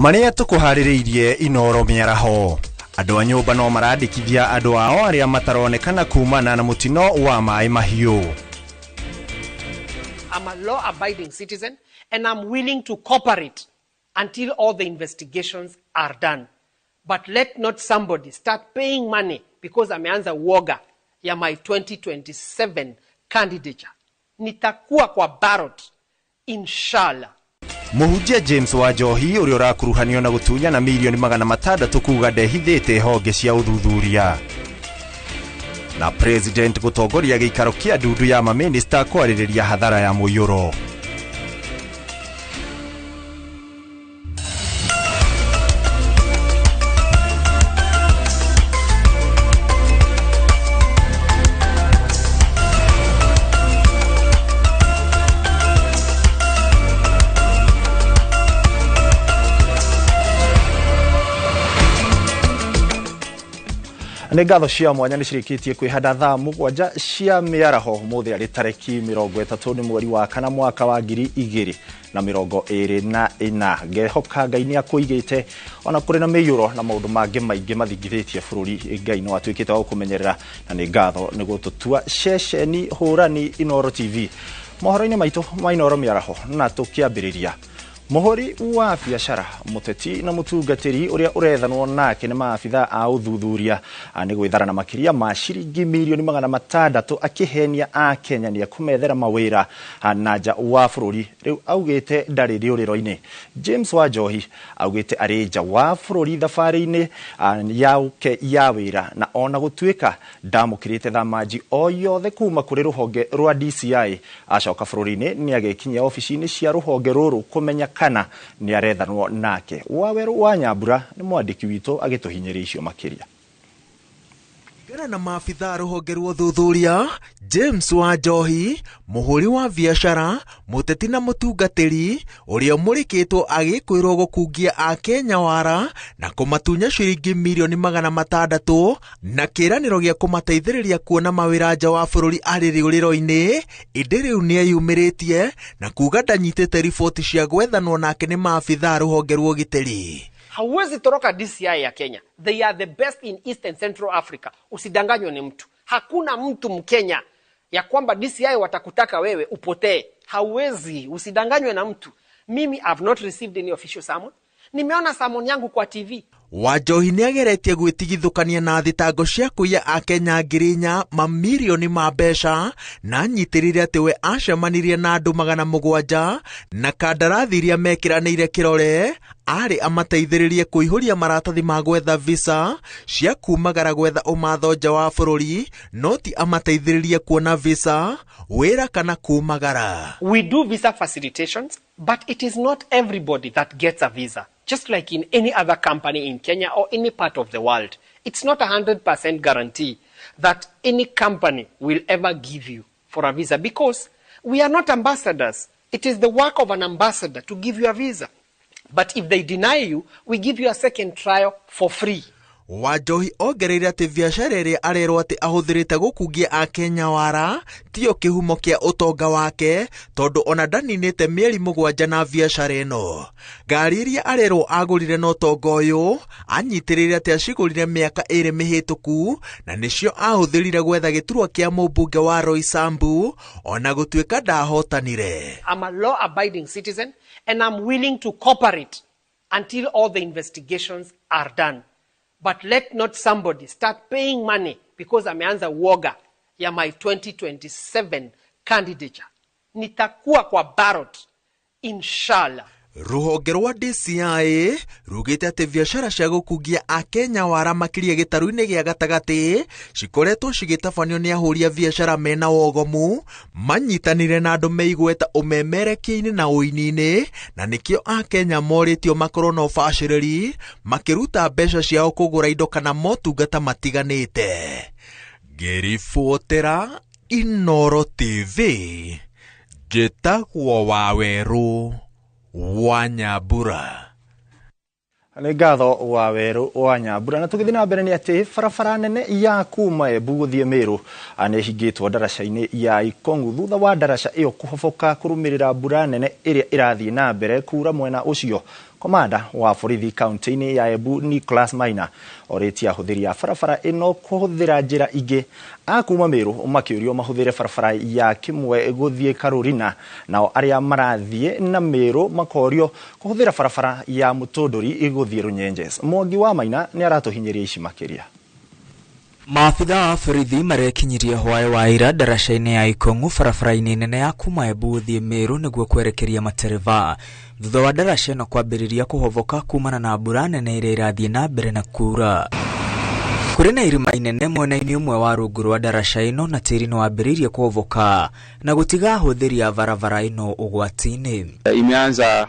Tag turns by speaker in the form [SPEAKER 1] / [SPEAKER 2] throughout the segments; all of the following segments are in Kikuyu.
[SPEAKER 1] Marĩa tũkũharĩrĩirie Inooro mĩaraho. Andũ a nyũmba no marandĩkithia andũ ao arĩa mataronekana kumana na mũtino wa maĩ mahiũ.
[SPEAKER 2] I'm a law-abiding citizen and I'm willing to cooperate until all the investigations are done. But let not somebody start paying money because ameanza uoga ya my 2027 candidature. Nitakuwa kwa ballot, inshallah.
[SPEAKER 1] Mũhunjia James Wanjohi ũrĩa ũrakuruhanio na gũtunyana mirioni 600 kuga ndehithĩte honge cia ũthuthuria. Na president gũtongoria gĩikaro kĩa ndundu ya mamĩnĩsta kwarĩrĩria hathara ya mũiyũro. Nĩ ngatho cia mwanya nĩ cirĩkĩtie kwĩhanda thaa 7 cia mĩaraho ũmũthĩ arĩ tarĩki 30 nĩ mweri wa kana mwaka wa 2024. Ngehoka Ngai nĩ akũigĩte ona kũrĩ na mĩiyũro na maũndũ mangĩ maingĩ mathingithĩtie bũrũri. Ngai no atuĩkĩte wa gũkũmenyerera na nĩ ngatho nĩ gũtũtua ceceni hũrani Inooro TV. Mohoro-inĩ maitũ ma Inooro mĩaraho na tũkĩambĩrĩria mũhũri wa biacara mũteti na mũtungatĩri ũrĩa ũrethanwo nake nĩ maabitha a ũthuthuria nĩ gwĩthara na makĩria ma ciringi mirioni 600 akĩhenia a Kenya nĩ ekũmethera mawĩra na nja wa bũrũri. Rĩu augĩte ndarĩ rĩũrĩro-inĩ. James Wanjohi augĩte arĩ nja wa bũrũri thabarĩ-inĩ yake ya wĩra na ona gũtuĩka ndamũkĩrĩte thamanji o yothe kuma kũrĩ rũhonge rwa DCI acoka bũrũri-inĩ nĩ agekinyia obici-inĩ cia rũhonge rũrũ kũmenya kana nĩ arethanwo nake. Wawerũ wa Nyambura nĩ mwandĩki witũ agĩtũhinyĩrĩria icio makĩria.
[SPEAKER 3] Kũringana na maabitha rũhonge rwa ũthuthuria, James Wanjohi, mũhũri wa biacara, mũteti na mũtungatĩri, ũrĩa ũmũrĩkĩtwo agĩkwĩrwo gũkungia Akenya wara na kũmatunya ciringi mirioni 600 na kĩĩranĩro gĩa kũmateithĩrĩria kuona mawĩra nja wa bũrũri arĩ rĩũrĩro-inĩ, ĩndĩ rĩu nĩeyumĩrĩtie na kuga ndanyitĩte riboti cia gwethanwo nake nĩ maabitha rũhonge rwa ũgitĩri.
[SPEAKER 2] Hauwezi toroka DCI ya Kenya. They are the best in East and Central Africa. Usidanganywe ni mtu. Hakuna mtu Mkenya ya kwamba DCI watakutaka wewe upotee. Hauwezi, usidanganywe na mtu. Mimi I've not received any official summon. Nimeona summon yangu kwa TV.
[SPEAKER 3] Wanjohi nĩageretie gwĩtigithũkania na thitango cia kũiya Akenya 4,000 mamirioni ma mbeca na anyitĩrĩire atĩ we acemanirie na andũ 700 na kandarathi iria mekĩranĩire kĩrore arĩ amateithĩrĩrie kũihũria maratathi ma gwetha visa cia kumagara gwetha ũmatho nja wa bũrũri no ti amateithĩrĩrie kuona visa wĩra kana kumagara.
[SPEAKER 2] We do visa facilitations, but it is not everybody that gets a visa. Just like in any other company in Kenya or any part of the world, it's not 100% guarantee that any company will ever give you for a visa because we are not ambassadors. It is the work of an ambassador to give you a visa. But if they deny you, we give you a second trial for free.
[SPEAKER 3] Wanjohi ongereire atĩ biacara ĩrĩa arerwo atĩ ahũthĩrĩte gũkungia Akenya wara tiyo kĩhumo kĩa ũtonga wake tondũ ona ndaninĩte mĩeri 7 na biacara ĩno. Ngari iria arerwo agũrire na ũtonga ũyũ anyitĩrĩire atĩ acigũrire mĩaka 2 mĩhĩtũku na nĩcio ahũthĩrire gwetha gĩturwa kĩa mũmbunge wa Roysambu ona gũtuĩka ndahotanire.
[SPEAKER 2] I'm a law-abiding citizen and I'm willing to cooperate until all the investigations are done. But let not somebody start paying money because ameanza uoga ya my 2027 candidature. Nitakuwa kwa ballot, inshallah.
[SPEAKER 3] Rũhonge rwa DCI rugĩte atĩ biacara cia gũkungia Akenya wara makĩria gĩtarũ-inĩ gĩa gatagatĩ cikoretwo cigĩtabanio nĩ ahũri a biacara mena wogomu manyitanire na andũ meigweta ũmemerekia-inĩ na ũini-inĩ na nĩkĩo Akenya morĩtio makorwo na ũbacĩrĩri makĩruta mbeca ciao kũgũra indo kana motungata matiganĩte. Ngĩribotera Inooro TV, njĩtagwo Wawerũ wa Nyambura.
[SPEAKER 1] Nĩ ngatho Wawerũ wa Nyambura. Na tũgĩthiĩ na mbere nĩ atĩ barabara nene ya kuma Embu gũthiĩ Meru nĩ ĩhingĩtwo ndaraca-inĩ ya Ikongu thutha wa ndaraca ĩyo kũhoboka kũrũmĩrĩra mbura nene ĩrĩa ĩrathiĩ na mbere kura mwena ũcio. Komanda wa borithi kaunti-inĩ ya Embu Nicholas Maina orĩtie ahũthĩri a barabara ĩno kũhũthĩra njĩra ingĩ a kuma Meru makĩũrio mahũthĩre barabara ya Kĩmwe gũthiĩ Karurina, nao arĩa marathiĩ na Meru makorio kũhũthĩra barabara ya Mũtũndũri gũthiĩ Runyenjes. Mwangi wa Maina nĩ aratũhinyĩria ici makĩria.
[SPEAKER 4] Maabitha a borithi marekinyirie hwaĩ wa ira ndaraca-inĩ ya Ikong'u barabara-inĩ nene ya kuma Embu gũthiĩ Meru nĩguo kwerekeria matereba thutha wa ndaraca ĩno kwambĩrĩria kũhoboka kumana na mbura nene ĩrĩa ĩrathiĩ na mbere na kuura. Kũrĩ na irima inene mwena-inĩ ũmwe wa rungu rwa ndaraca ĩno na tĩri nĩ wambĩrĩirie kũhoboka na gũtiga ahũthĩri a barabara ĩno ũgwati-inĩ.
[SPEAKER 5] Imeanza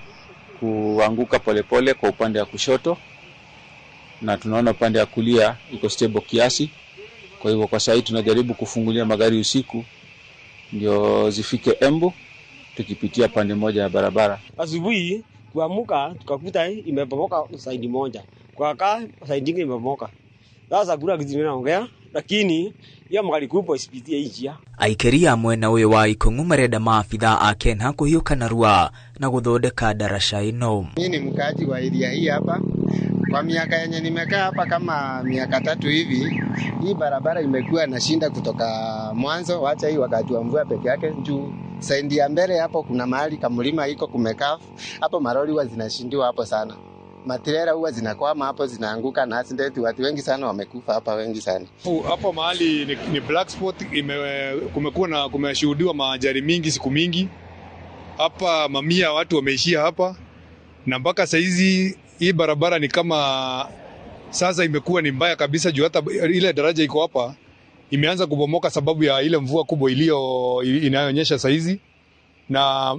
[SPEAKER 5] kuanguka polepole kwa upande wa kushoto na tunaona upande wa kulia iko stable kiasi. Kwa hivyo kwa sasa tunajaribu kufungulia magari usiku ndio zifike Embu tukipitia pande moja ya barabara.
[SPEAKER 6] Asubuhi kuamuka tukakuta imebomoka side moja, kwa kaa side nyingine imebomoka. Sasa kuna kitu ninaongea lakini ya magari kubwa isipitie hii njia.
[SPEAKER 4] Aikari a mwena ũyũ wa Ikong'u marenda maabitha a KENHA kũhiũka narua na gũthondeka ndaraca ĩno.
[SPEAKER 7] Mimi ni mkaaji wa area hii hapa. Kwa miaka yenye nimekaa hapa kama miaka 3 hivi, hii barabara imekuwa na shinda kutoka mwanzo, wacha hii wakati wa mvua peke yake juu saindi ya mbele hapo kuna mahali kamlima iko kumekaa hapo, maroli huwa zinashindiwa hapo sana. Matrela huwa zinakwama hapo, zinaanguka na accident, watu wengi sana wamekufa hapa, wengi sana.
[SPEAKER 8] Hapo mahali ni black spot, kumekuwa na kumeshuhudiwa maajali mingi siku mingi. Hapa mamia watu wameishia hapa na mpaka saizi hii barabara ni kama sasa imekuwa ni mbaya kabisa juu hata ile daraja iko hapa imeanza kubomoka sababu ya ile mvua kubwa inayonyesha saizi, na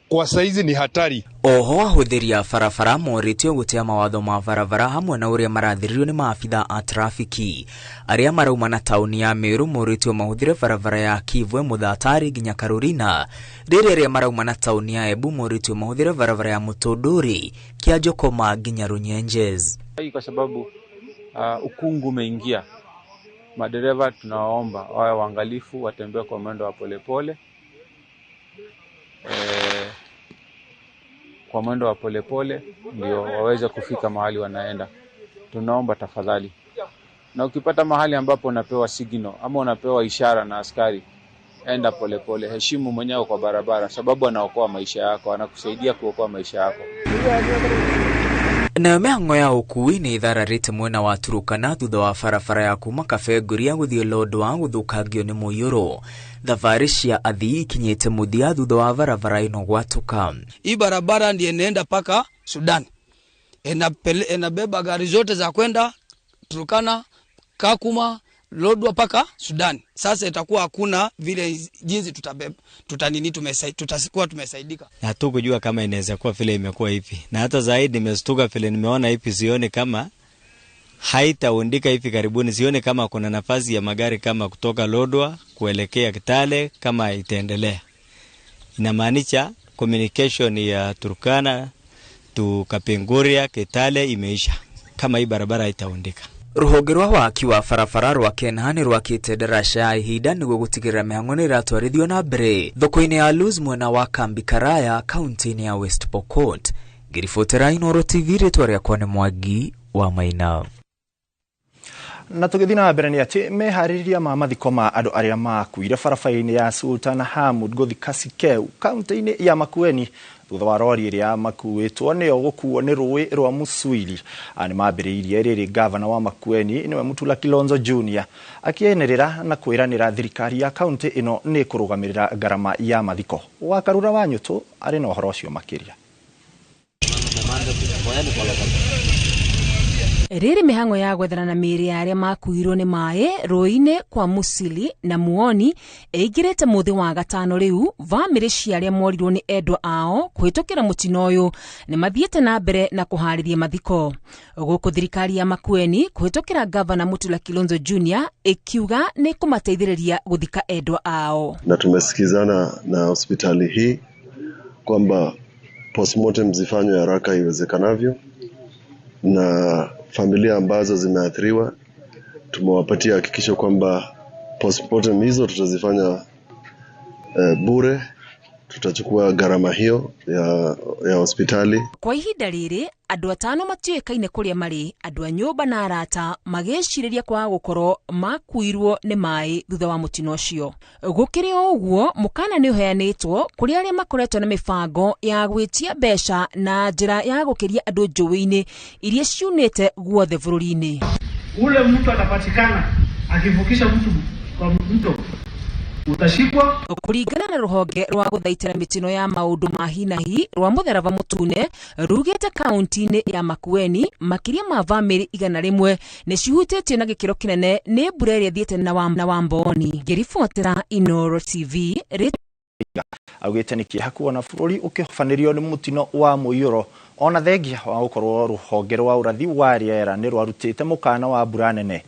[SPEAKER 8] kwa saizi ni hatari.
[SPEAKER 4] Oho ahũthĩri a barabara morĩtio gũtea mawatho ma barabara hamwe na ũrĩa marathĩrĩrio nĩ maabitha a trafiki. Arĩa marauma na taũni ya Meru morĩtio mahũthĩre barabara ya Kivwe Mũthatari nginya Karurina, rĩrĩa arĩa marauma na taũni ya Embu morĩtio mahũthĩre barabara ya Mũtũndũri Kĩanjokoma nginya Runyenjes.
[SPEAKER 5] Kwa sababu ukungu umeingia, madereva tunawaomba wawe waangalifu, watembee kwa mwendo wa polepole. Kwa mwendo wa polepole ndio waweze kufika mahali wanaenda. Tunaomba tafadhali. Na ukipata mahali ambapo unapewa signal ama unapewa ishara na askari, enda polepole, heshimu mwenyewe kwa barabara sababu anaokoa maisha yako, anakusaidia kuokoa maisha yako.
[SPEAKER 4] Nayo mĩhang'o ya ũkuui nĩ ĩthararĩte mwena wa Turukana thutha wa barabara ya kuma Kabenguria gũthiĩ Lodwar gũthũkangio nĩ mũiyũro. Thabarĩ cia athii ikinyĩte mũthia thutha wa barabara ĩno gwatũka.
[SPEAKER 9] Hii barabara ndiye inaenda paka Sudan. Inabeba gari zote za kwenda Turukana, Kakuma, Lodwar paka Sudan. Sasa itakuwa hakuna vile jinsi tutakuwa tumesaidika.
[SPEAKER 10] Hatukujua kama inaweza kuwa vile imekuwa hivi. Na hata zaidi nimestuka vile nimeona hivi, sioni kama haitaundika hivi karibuni, sioni kama kuna nafasi ya magari kama kutoka Lodwar kuelekea Kitale kama itaendelea. Inamaanisha communication ya Turkana tu Kapenguria Kitale imeisha kama hii barabara haitaundika.
[SPEAKER 4] Rũhonge rwa waki wa barabara rwa KENHA nĩ rwakĩte ndaraca ya ihinda nĩguo gũtigĩrĩra mĩhang'o nĩ ĩratwarithio na mbere thoko-inĩ ya Luz mwena wa Kambi Karaya kaunti-inĩ ya West Pokot. Ngĩribotera Inooro TV, rĩtwa rĩakwa nĩ Mwangi wa Maina.
[SPEAKER 1] Na tũgĩthiĩ na mbere nĩ atĩ meharĩrĩria ma mathiko ma andũ arĩa makuire barabara-inĩ ya Sultan Hamud gũthiĩ Kasikeu kaunti-inĩ ya Makueni thutha wa rori ĩrĩa makuĩtwo nĩyo gũkuo nĩ rũĩ rwa Musuili. Nĩ mambĩrĩirie rĩrĩ gavana wa Makueni nĩwe Mutula Kilonzo Junior akĩenĩrĩra na kwĩranĩra thirikari ya kaunti ĩno nĩ kũrũgamĩrĩra ngarama ya mathiko. Wakarura wa Nyũtũ arĩ na ũhoro ũcio makĩria.
[SPEAKER 11] Rĩrĩ mĩhang'o ya gwethana na mĩĩrĩ ya arĩa makuirwo nĩ maĩ rũĩ-inĩ kwa Musili na Muoni ĩingĩrĩte mũthĩ wa gatano rĩu. Bamĩrĩ cia arĩa morirwo nĩ endwa ao kũhĩtũkĩra mũtino ũyũ nĩ mathiĩte na mbere na kũharĩria mathiko. Gũkũ thirikari ya Makueni kũhĩtũkĩra gavana Mutula Kilonzo Junior ĩkiuga nĩ kũmateithĩrĩria gũthika endwa ao.
[SPEAKER 12] Na tumesikizana na hospitali hii kwamba postmortem zifanywe haraka iwezekanavyo, na familia ambazo zimeathiriwa tumewapatia hakikisho kwamba postmortem hizo tutazifanya bure. Tutachukua gharama hiyo ya hospitali.
[SPEAKER 11] Kwa ihinda rĩrĩ andũ atano matiũĩkaine kũrĩa marĩ, andũ a nyũmba na arata magĩcirĩria kwaga gũkorwo makuirwo nĩ maĩ thutha wa mũtino ũcio. Gũkĩrĩ o ũguo, mũkana nĩ ũheanĩtwo kũrĩ arĩa makoretwo na mĩbango ya gwĩtia mbeca na njĩra ya gũkĩria andũ njũĩ-inĩ iria ciunĩte guothe bũrũri-inĩ.
[SPEAKER 13] Ule mtu atapatikana akivukisha mtu kwa mto utashikwa.
[SPEAKER 11] Kũringana na rũhonge rwa gũthaitĩra mĩtino ya maũndũ ma hi na hi rwa mũtharaba mũtune rugĩte kaunti-inĩ ya Makueni makĩria ma bamĩrĩ 100 nĩ cihutĩtio na gĩkĩro kĩnene nĩ mbura ĩrĩa ĩthiĩte na wamboni. Ngĩribotera Inooro TV.
[SPEAKER 1] Augĩte nĩ kĩeha kuona bũrũri ũkĩhobanĩrio nĩ mũtino wa mũiyũro ona thengia wa gũkorwo rũhonge rwa ũrathi wa rĩera nĩ rwarutĩte mũkana wa mbura nene.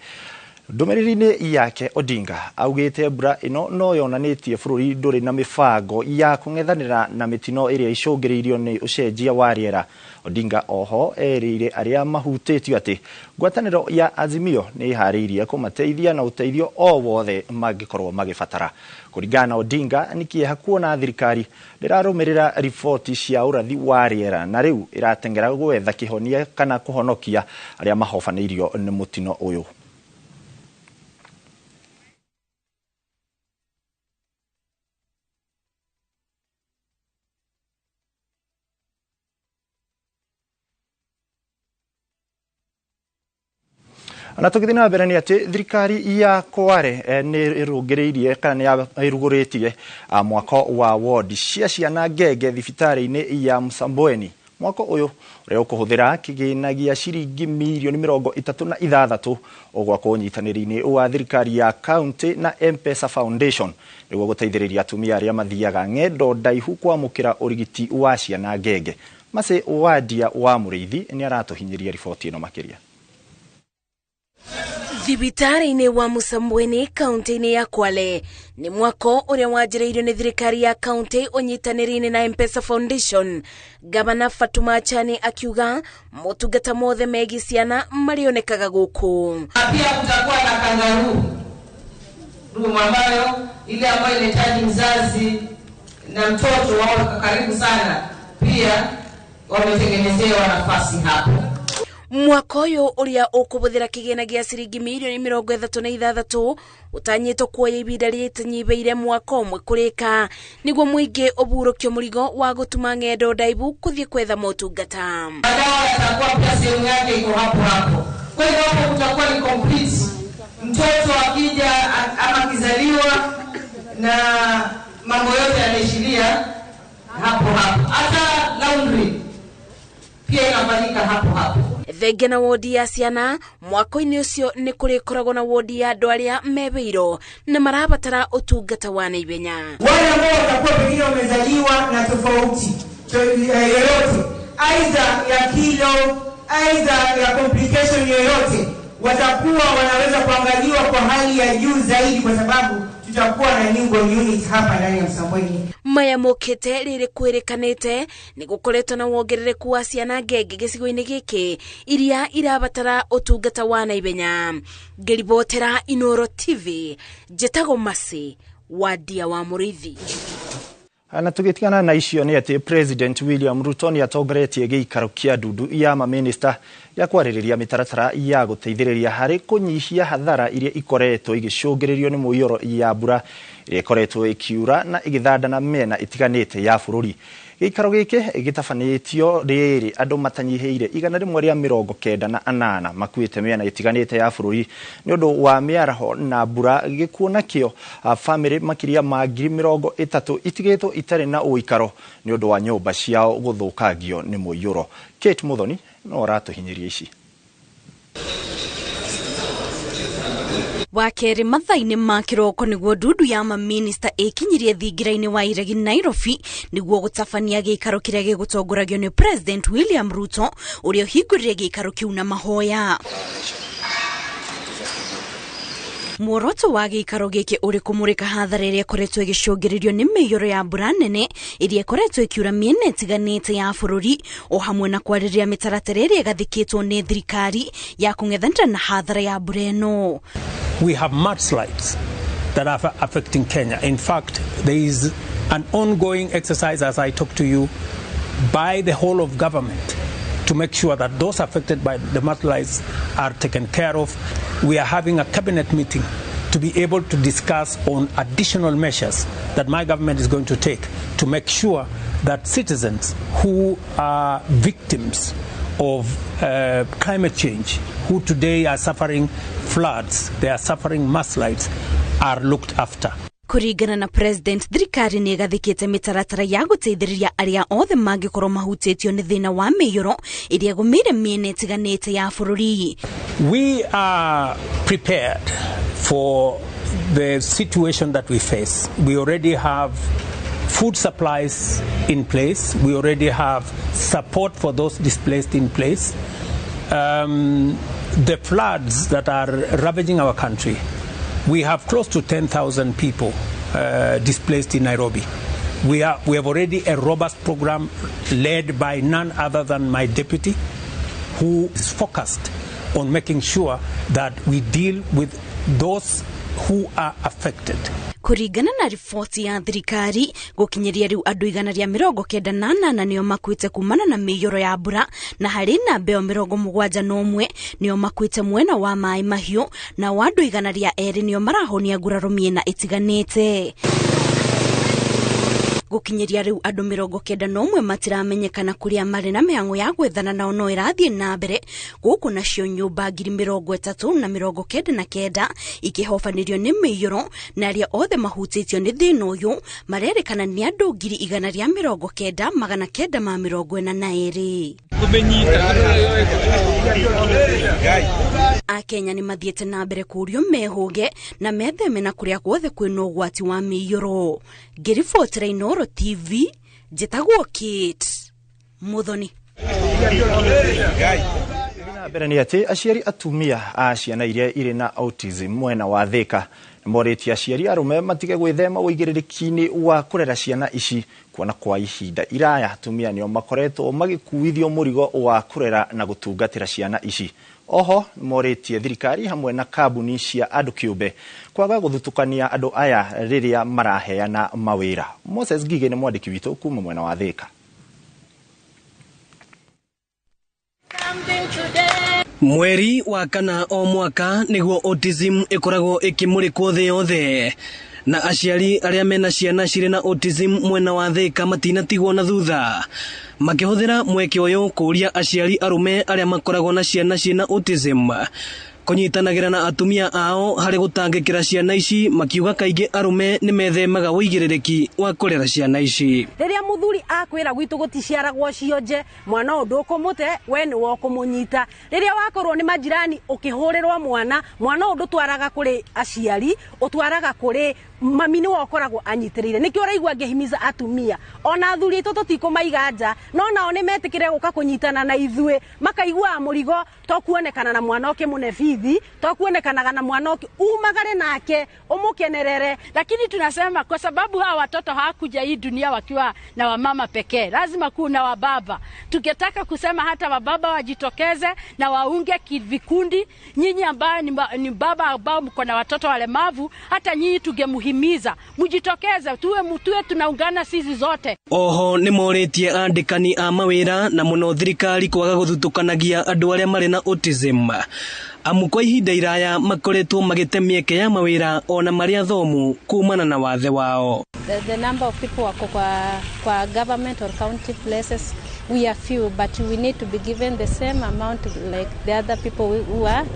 [SPEAKER 1] Ndũmĩrĩri-inĩ yake Odinga augĩte mbura ĩno no yonanĩtie bũrũri ndũrĩ na mĩbango ya kũng'ethanĩra na mĩtino ĩrĩa icũngĩrĩirio nĩ ũcenjia wa rĩera. Odinga oho erĩire arĩa mahutĩtio atĩ ngwatanĩro ya Azimio nĩ ĩharĩirie kũmateithia na ũteithio o wothe mangĩkorwo magĩbatara. Kũringana na Odinga nĩ kĩeha kuona thirikari ndĩrarũmĩrĩra riboti cia ũrathi wa rĩera na rĩu ĩrateng'era gwetha kĩhonia kana kũhonokia arĩa mahobanĩirio nĩ mũtino ũyũ. Na tũgĩthiĩ na mbere nĩ atĩ thirikari ya Kware nĩ ĩrũngĩrĩirie kana nĩ ĩrugũrĩtie mwako wa wodi cia ciana ngenge thibitarĩ-inĩ ya Msambweni. Mwako ũyũ ũrĩa ũkũhũthĩra kĩgĩna gĩa ciringi mirioni 36 ũgwakwo ũnyitanĩri-inĩ wa thirikari ya kaunti na M-Pesa Foundation nĩguo gũteithĩrĩria atumia arĩa mathiaga ng'endo ndaihu kwamũkĩra ũrigiti wa ciana ngenge. Mace Wadia wa Mũrĩithi nĩ aratũhinyĩria riboti ĩno makĩria.
[SPEAKER 14] Thibitarĩ-inĩ wa Msambweni kaunti-inĩ ya Kwale nĩ mwako ũrĩa wanjĩrĩirio nĩ thirikari ya kaunti ũnyitanĩri-inĩ na M-Pesa Foundation. Gavana Fatuma Achani akiuga motungata mothe megiĩ ciana marĩonekaga gũkũ.
[SPEAKER 15] Pia kutakuwa na kangaroo room ambayo ile ambayo inahitaji mzazi na mtoto wao karibu sana, pia wametengenezewa nafasi hapo.
[SPEAKER 14] Mwaka ũyũ ũrĩa ũkũhũthĩra kĩgĩna gĩa ciringi mirioni 36 ũtanyĩtwo kuoya ihinda rĩtanyihĩire mwaka ũmwe kũrĩka nĩguo mũingĩ ũburũkio mũrigo wa gũtuma ng'endo ndaibu kũthiĩ kwetha motungata.
[SPEAKER 15] Madawa yatakuwa pia sehemu yake iko hapo hapo, kwa hivyo hapo kutakuwa ni complete. Mtoto akija ama akizaliwa na mambo yote yanaishilia hapo hapo, hata laundry pia inafanyika hapo hapo.
[SPEAKER 14] Thengia na wodi ya ciana mwako-inĩ ũcio nĩ kũrĩkoragwo na wodi ya andũ arĩa mewĩirwo na marabatara ũtungata wa naihenya.
[SPEAKER 16] Wale ambao watakuwa pengine wamezaliwa na tofauti yoyote, aidha ya kilo, aidha ya complication yoyote, watakuwa wanaweza kuangaliwa kwa hali ya juu zaidi, kwa sababu tutakuwa na newborn unit hapa ndani ya Msambweni.
[SPEAKER 14] Maya mokete rĩrĩ kwĩrĩkanĩte nĩ gũkoretwo na wongerereku wa ciana ngenge gĩcigo-inĩ gĩkĩ iria irabatara ũtungata wa naihenya. Ngĩribotera Inooro TV, njĩtagwo Mercy Wadia wa Mũrĩithi.
[SPEAKER 1] Na tũgĩtigana na icio nĩ atĩ President William Ruto nĩ atongoretie gĩikaro kĩa ndundu ya mamĩnĩsta ya kwarĩrĩria mĩtaratara ya gũteithĩrĩria harĩ kũnyihia hathara iria ikoretwo igĩcũngĩrĩrio nĩ mũiyũro ya mbura ĩrĩa ĩkoretwo ĩkiura na ĩgĩthandana mĩena ĩtiganĩte ya bũrũri. Gĩikaro gĩkĩ gĩtabanĩtio rĩrĩ andũ matanyihĩire 198 makuĩte mĩena ĩtiganĩte ya bũrũri nĩ ũndũ wa mĩaraho na mbura. Gĩkuũ nakĩo bamĩrĩ makĩria ma 30,000 itigĩtwo itarĩ na ũikaro nĩ ũndũ wa nyũmba ciao gũthũkangio nĩ mũiyũro. Kate Muthoni no aratũhinyĩria ici.
[SPEAKER 17] Wa kerĩ mathaa-inĩ ma kĩroko nĩguo ndundu ya mamĩnĩsta ĩkinyirie thingira-inĩ wa iregi Nairobi nĩguo gũtabania gĩikaro kĩrĩa gĩgũtongoragio nĩ President William Ruto ũrĩa ũhingũrire gĩikaro kĩu na mahoya. Muoroto wa gĩikaro gĩkĩ ũrĩ kũmũrĩka hathara ĩrĩa ĩkoretwo ĩgĩcũngĩrĩrio nĩ mĩiyũro ya mbura nene ĩrĩa ĩkoretwo ĩkiura mĩena ĩtiganĩte ya bũrũri, o hamwe na kwarĩrĩria mĩtaratara ĩrĩa ĩgathĩkĩtwo nĩ thirikari ya kũng'ethanĩra na hathara ya mbura ĩno.
[SPEAKER 18] We have mudslides that are affecting Kenya. In fact, there is an ongoing exercise as I talk to you by the whole of government to make sure that those affected by the mudslides are taken care of. We are having a cabinet meeting to be able to discuss on additional measures that my government is going to take to make sure that citizens who are victims of climate change, who today are suffering floods, they are suffering mudslides, are looked after.
[SPEAKER 17] Kũringana na president, thirikari nĩ ĩgathĩkĩte mĩtaratara ya gũteithĩrĩria arĩa othe mangĩkorwo mahutĩtio nĩ thĩna wa mĩiyũro ĩrĩa ĩgũmĩire mĩena ĩtiganĩte ya bũrũri.
[SPEAKER 18] We are prepared for the situation that we face. We already have food supplies in place. We already have support for those displaced in place. The floods that are ravaging our country, we have close to 10,000 people displaced in Nairobi. We have already a robust program led by none other than my deputy, who is focused on making sure that we deal with those who are affected.
[SPEAKER 17] Kũringana na riboti ya thirikari, gũkinyĩria rĩu andũ 198 nĩo makuĩte kumana na mĩiyũro ya mbura, na harĩ namba ĩyo 71 nĩo makuĩte mwena wa Maĩ Mahiũ, na andũ 102 nĩo marahonia nguraro mĩena ĩtiganĩte. Gũkinyĩria rĩu andũ 91 matiramenyekana kũrĩa marĩ na mĩhang'o ya gwethana nao no ĩrathiĩ na mbere gũkũ, nacio nyũmba 39,099 ikĩhobanĩrio nĩ mĩiyũro, na arĩa othe mahutĩtio nĩ thĩna ũyũ marerĩkana nĩ andũ 190,942. Akenya nĩ mathiĩte na mbere kũũrio mehũge na metheme na kũrĩa guothe kwĩna ũgwati wa mĩiyũro. Ngĩribotera Inooro TV, njĩtagwo Kate Muthoni.
[SPEAKER 1] Mbere nĩ atĩ aciari atumia a ciana iria irĩ na autism mwena wa Thika nĩmorĩtie aciari arũme matige gwĩthema ũigĩrĩrĩki-inĩ wa kũrera ciana ici, kuona kwa ihinda iraya atumia nĩo makoretwo magĩkuithio mũrigo wa kũrera na gũtungatĩra ciana ici. Oho nĩmorĩtie thirikari hamwe na kambuni cia andũ kĩũmbe kwaga gũthutũkania andũ aya rĩrĩa maraheana mawĩra. Moses Ngigĩ nĩ mwandĩki witũ kuma mwena wa Thika.
[SPEAKER 19] Mweri wa kana o mwaka nĩguo autism ĩkoragwo ĩkĩmũrĩkwo thĩ yothe, na aciari arĩa mena ciana cirĩ na autism mwena wa Thika matinatigwo na thutha, makĩhũthĩra mweke ũyũ kũũria aciari arũme arĩa makoragwo na ciana ciĩna autism kũnyitanagĩra na atumia ao harĩ gũtangĩkĩra ciana ici, makiuga kaingĩ arũme nĩ methemaga ũigĩrĩrĩki wa kũrera ciana ici.
[SPEAKER 20] Rĩrĩa mũthuri akwĩra gwitũ gũticiaragwo cionje, mwana ũyũ ndũkũmũte, we nĩwe ũkũmũnyita. Rĩrĩa wakorwo nĩ majirani ũkĩhũrĩrwo mwana, mwana ũyũ ndũtwaraga kũrĩ aciari, ũtwaraga kũrĩ mami, nĩwe ũkoragwo anyitĩrĩire. Nĩkĩo ũraigua ngĩhimiza atumia ona athuri aitũ tũtikũmaiga nja, no nao nĩ metĩkĩre gũka kũnyitana na ithuĩ, makaiguaga mũrigo to kuonekana na mwana ũkĩmũne bithi, to kuonekanaga na mwana ũkĩ umagare nake ũmũkenerere.
[SPEAKER 21] Lakini tunasema kwa sababu hawa watoto hawakuja hii dunia wakiwa na wamama pekee, lazima kuwe na wababa. Tungetaka kusema hata wababa wajitokeze na waunge vikundi. Nyinyi ambao ni baba ambao mko na watoto walemavu, hata nyinyi tungemuhimiza mujitokeze, tuwe tunaungana sisi zote.
[SPEAKER 19] Oho nĩ morĩtie andĩkani a mawĩra na mũno thirikari kwaga gũthutũkanagia andũ arĩa marĩ na autism, amu kwa ihinda iraya makoretwo magĩte mĩeke ya mawĩra ona marĩ athomu kumana na wathe wao.
[SPEAKER 22] The number of people wako kwa government or county places, we are few, but we need to be given the same amount like the other people who are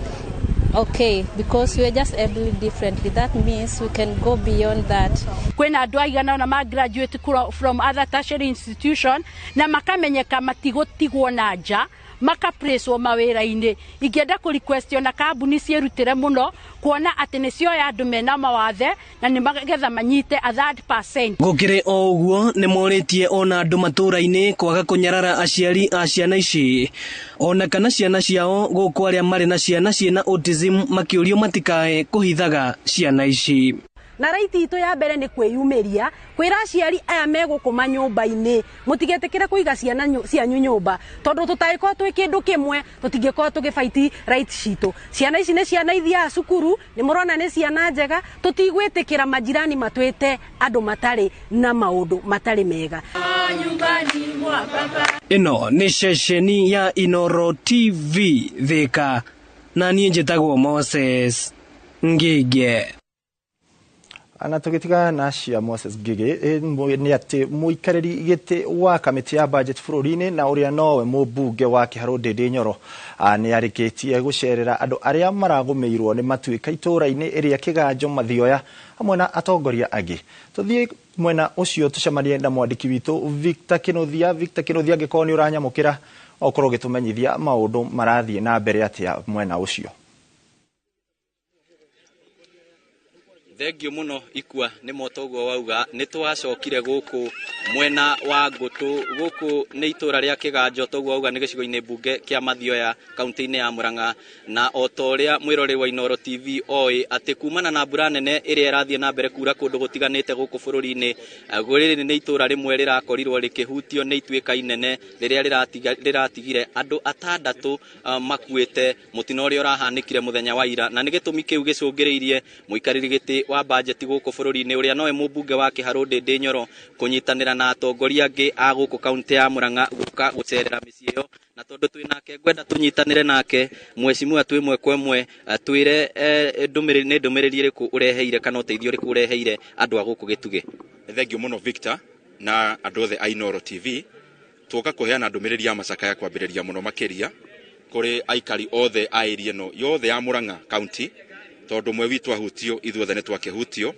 [SPEAKER 22] okay, because we are just able differently. That means we can go beyond that.
[SPEAKER 21] Kwĩna andũ aigana ona ma graduate from other tertiary institution na makamenyeka matigũtigwo na nja, makapreswo mawĩra-inĩ. Ingĩenda kũ request ona kambuni ciĩrutĩre mũno kuona atĩ nĩ cioya andũ mena mawathe na nĩ magetha manyite a third percent.
[SPEAKER 19] Gũkĩrĩ o ũguo nĩ morĩtie ona andũ matũũra-inĩ kwaga kũnyarara aciari a ciana ici ona kana ciana ciao, gũkũ arĩa marĩ na ciana ciĩna autism makĩũrio matikae kũhithaga ciana ici.
[SPEAKER 20] Na Na right itũ ya mbere nĩ kwĩyumĩria kwĩra aciari aya megũkũ manyũmba-inĩ mũtigetĩkĩre kũiga ciana cianyu nyũmba, tondũ tũtangĩkorwo twĩ kĩndũ kĩmwe tũtingĩkorwo tũgĩbaiti right citũ. Ciana ici nĩ ciana ithiaga cukuru, nĩ mũrona nĩ ciana njega, tũtigwĩtĩkĩra majirani matwĩte andũ matarĩ na maũndũ matarĩ mega.
[SPEAKER 19] Ĩno nĩ ceceni ya Inoro TV Thika, na niĩ njĩtagwo Moses Ngige.
[SPEAKER 1] Na tũgĩtigana na cia Moses Ngige, nĩ atĩ mũikarĩri gĩtĩ wa kamĩtĩ ya budget bũrũri-inĩ na ũrĩa nowe mũmbunge wa Kĩharũ Ndĩndĩ Nyoro nĩ arĩkĩtie gũcerera andũ arĩa maragũmĩirwo nĩ matuĩka itũũra-inĩ ĩrĩa Kĩganjo Mathioya hamwe na atongoria angĩ. Tũthiĩ mwena ũcio tũcemanie na mwandĩki witũ Victor Kĩnuthia. Victor Kĩnuthia, angĩkorwo nĩ ũranyamũkĩra, okorwo ũgĩtũmenyithia maũndũ marathiĩ na mbere atĩa mwena ũcio.
[SPEAKER 2] Thengio muno Ikua nĩ moto ũguo wauga. Nĩ twacokire gũkũ mwena wa Ngũtũ, gũkũ nĩ itũra rĩa Kĩganjo, toguo wauga nĩ gĩcigo-inĩ mbunge kĩa Mathioya kaunti-inĩ ya Murang'a. Na o ta ũrĩa mwĩroreri wa Inooro TV oĩ atĩ kumana na mbura nene ĩrĩa ĩrathiĩ na mbere kura kũndũ gũtiganĩte gũkũ bũrũri-inĩ, rĩrĩ nĩ itũra rĩmwe rĩrakorirwo rĩkĩhutio nĩ ituĩka inene rĩrĩa rĩratigire andũ atandatũ makuĩte mũtino ũrĩa ũrahanĩkire mũthenya wa ira. Na nĩ gĩtũmi kĩu gĩcũngĩrĩirie mũikarĩri gĩtĩ wa bajeti gũkũ bũrũri-inĩ ũrĩa nowe mũmbunge wa Kĩharũ Ndĩndĩ Nyoro kũnyitanĩra na atongoria angĩ a gũkũ kaunti ya Murang'a gũka gũcerera mĩciĩ ĩyo. Na tondũ twĩ nake ngwenda tũnyitanĩre nake mheshimiwa twĩ ĩmwe kwa ĩmwe, twĩre nĩ ndũmĩrĩri ĩrĩkũ ũreheire kana ũteithio ũrĩkũ ũreheire andũ a gũkũ Gĩtugĩ.
[SPEAKER 3] Thengio mũno Victor na andũ othe a Inooro TV. Tuoka kũheana ndũmĩrĩri ya macakaya kwambĩrĩria mũno makĩria kũrĩ aikari othe a area ĩno yothe ya Murang'a county, tondũ mwe witũ ahutio ithuothe nĩ twakĩhutio.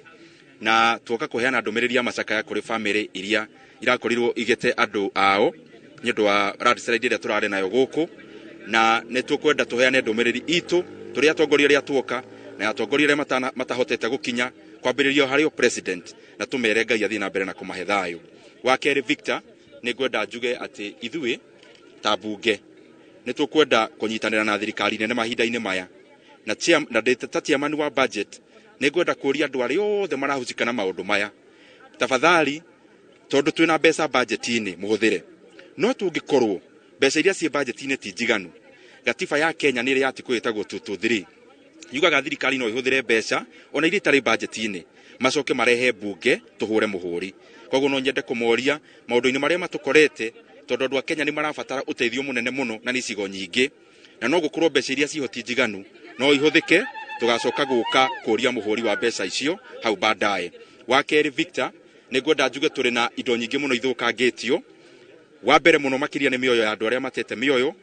[SPEAKER 3] Na tuoka kũheana ndũmĩrĩri ya macakaya kũrĩ famĩlĩ iria irakorirwo igĩte andũ ao nĩ ũndũ wa landslide ĩrĩa tũrarĩ nayo gũkũ. Na nĩ tũkwenda tũheane ndũmĩrĩri itũ tũrĩ atongoria arĩa tuoka na atongoria arĩa matahotete gũkinya kwambĩrĩria harĩ o president, na tũmere Ngai athiĩ na mbere na kũmahe thayũ. Wa kerĩ Victor, nĩ ngwenda njuge atĩ ithuĩ ta mbunge nĩ tũkwenda kũnyitanĩra na thirikari nene mahinda-inĩ maya, na ndĩ ta chairman wa budget nĩ ngwenda kũria andũ arĩa othe marahusika na maũndũ maya, tafadhali, tondũ twĩna mbeca budget-inĩ mũhũthĩre, no tũngĩkorwo mbeca iria ciĩ budget-inĩ ti njiganu, gatiba ya Kenya nĩ ĩrĩa yatikũ ĩtagwo 223 yugaga thirikari no ĩhũthĩre mbeca ona iria itarĩ budget-inĩ, macoke marehe mbunge tũhũre mũhũri. Koguo no nyende kũmoria maũndũ-inĩ marĩa matũkorete, tondũ andũ a Kenya nĩ marabatara ũteithio mũnene mũno na nĩ icigo nyingĩ, na no gũkorwo mbeca iria ciho ti njiganu no ihũthĩke, tũgacoka gũka kũria mũhũri wa mbeca icio hau baadaye. Wa kerĩ Victor, nĩ ngwenda njuge tũrĩ na indo nyingĩ mũno ithũkangĩtio. Wa mbere mũno makĩria nĩ mĩoyo ya andũ arĩa matete mĩoyo,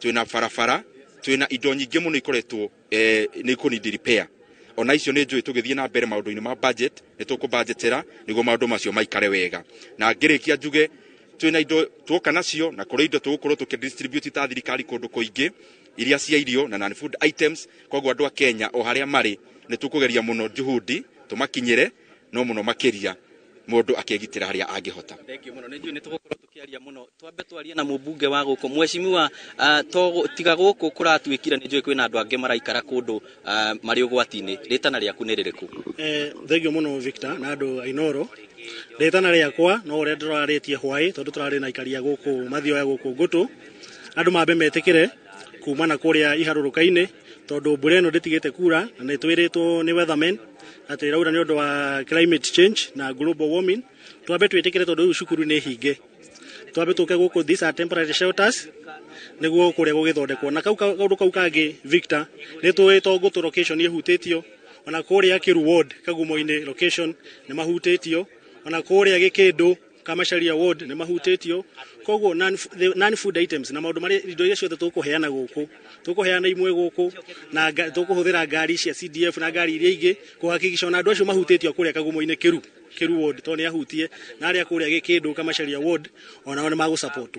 [SPEAKER 3] twĩna barabara, twĩna indo nyingĩ mũno ikoretwo nĩ ikũnidi repair. Ona icio nĩ njũĩ tũgĩthiĩ na mbere maũndũ-inĩ ma budget nĩ tũkũbudgetera nĩguo maũndũ macio maikare wega. Na ngĩrĩkia njuge twĩna indo tuoka nacio, na kũrĩ indo tũgũkorwo tũkĩdistribute ta thirikari kũndũ kũingĩ iria cia irio na non food items. Koguo andũ a Kenya o harĩa marĩ nĩ tũkũgeria mũno juhudi tũmakinyĩre, no mũno makĩria mũndũ akĩgitĩra harĩa angĩhota.
[SPEAKER 2] Thank you mũno. Nĩ njũĩ nĩ tũgũkorwo tũkĩaria mũno. Twambe twarie na mũmbunge wa gũkũ mheshimiwa, tiga gũkũ kũratuĩkire nĩ njũĩ kwĩna andũ angĩ maraikara kũndũ marĩ ũgwati-inĩ. Rĩtana rĩaku nĩ rĩrĩkũ?
[SPEAKER 23] Thengio mũno Victor na andũ a Inooro. Rĩtana rĩakwa no ũrĩa ndĩrarĩtie hwaĩ, tondũ tũrarĩ na aikaria gũkũ Mathioya gũkũ Ngũtũ, andũ mambe metĩkĩre kuma na kũrĩa iharũrũka-inĩ, tondũ mbura ĩno ndĩtigĩte kura, na nĩ twĩrĩtwo nĩ weathermen atĩ ĩraura nĩ ũndũ wa climate change na global warming. Twambe twĩtĩkĩre tondũ rĩu cukuru nĩ hinge, twambe tũke gũkũ, these are temporary shelters nĩguo kũrĩa gũgĩthondekwo. Na kau kaũndũ kau kangĩ Victor, nĩ tũĩ to Ngũtũ location ĩhutĩtio, ona kũrĩa Kĩru ward Kagumo-inĩ location nĩ mahutĩtio, ona kũrĩa Gĩkĩndũ Kamacharia ward nĩ mahutĩtio. Koguo non food items na maũndũ marĩa indo iria ciothe tũkũheana gũkũ, tũkũheana imwe gũkũ na tũkũhũthĩra ngari cia CDF na ngari iria ingĩ kũhakikisha ona andũ acio mahutĩtio kũrĩa Kagumo-inĩ Kĩru ward tondũ nĩ ahutie, na arĩa kũrĩa Gĩkĩndũ Kamacharia ward onao nĩ magũsupport.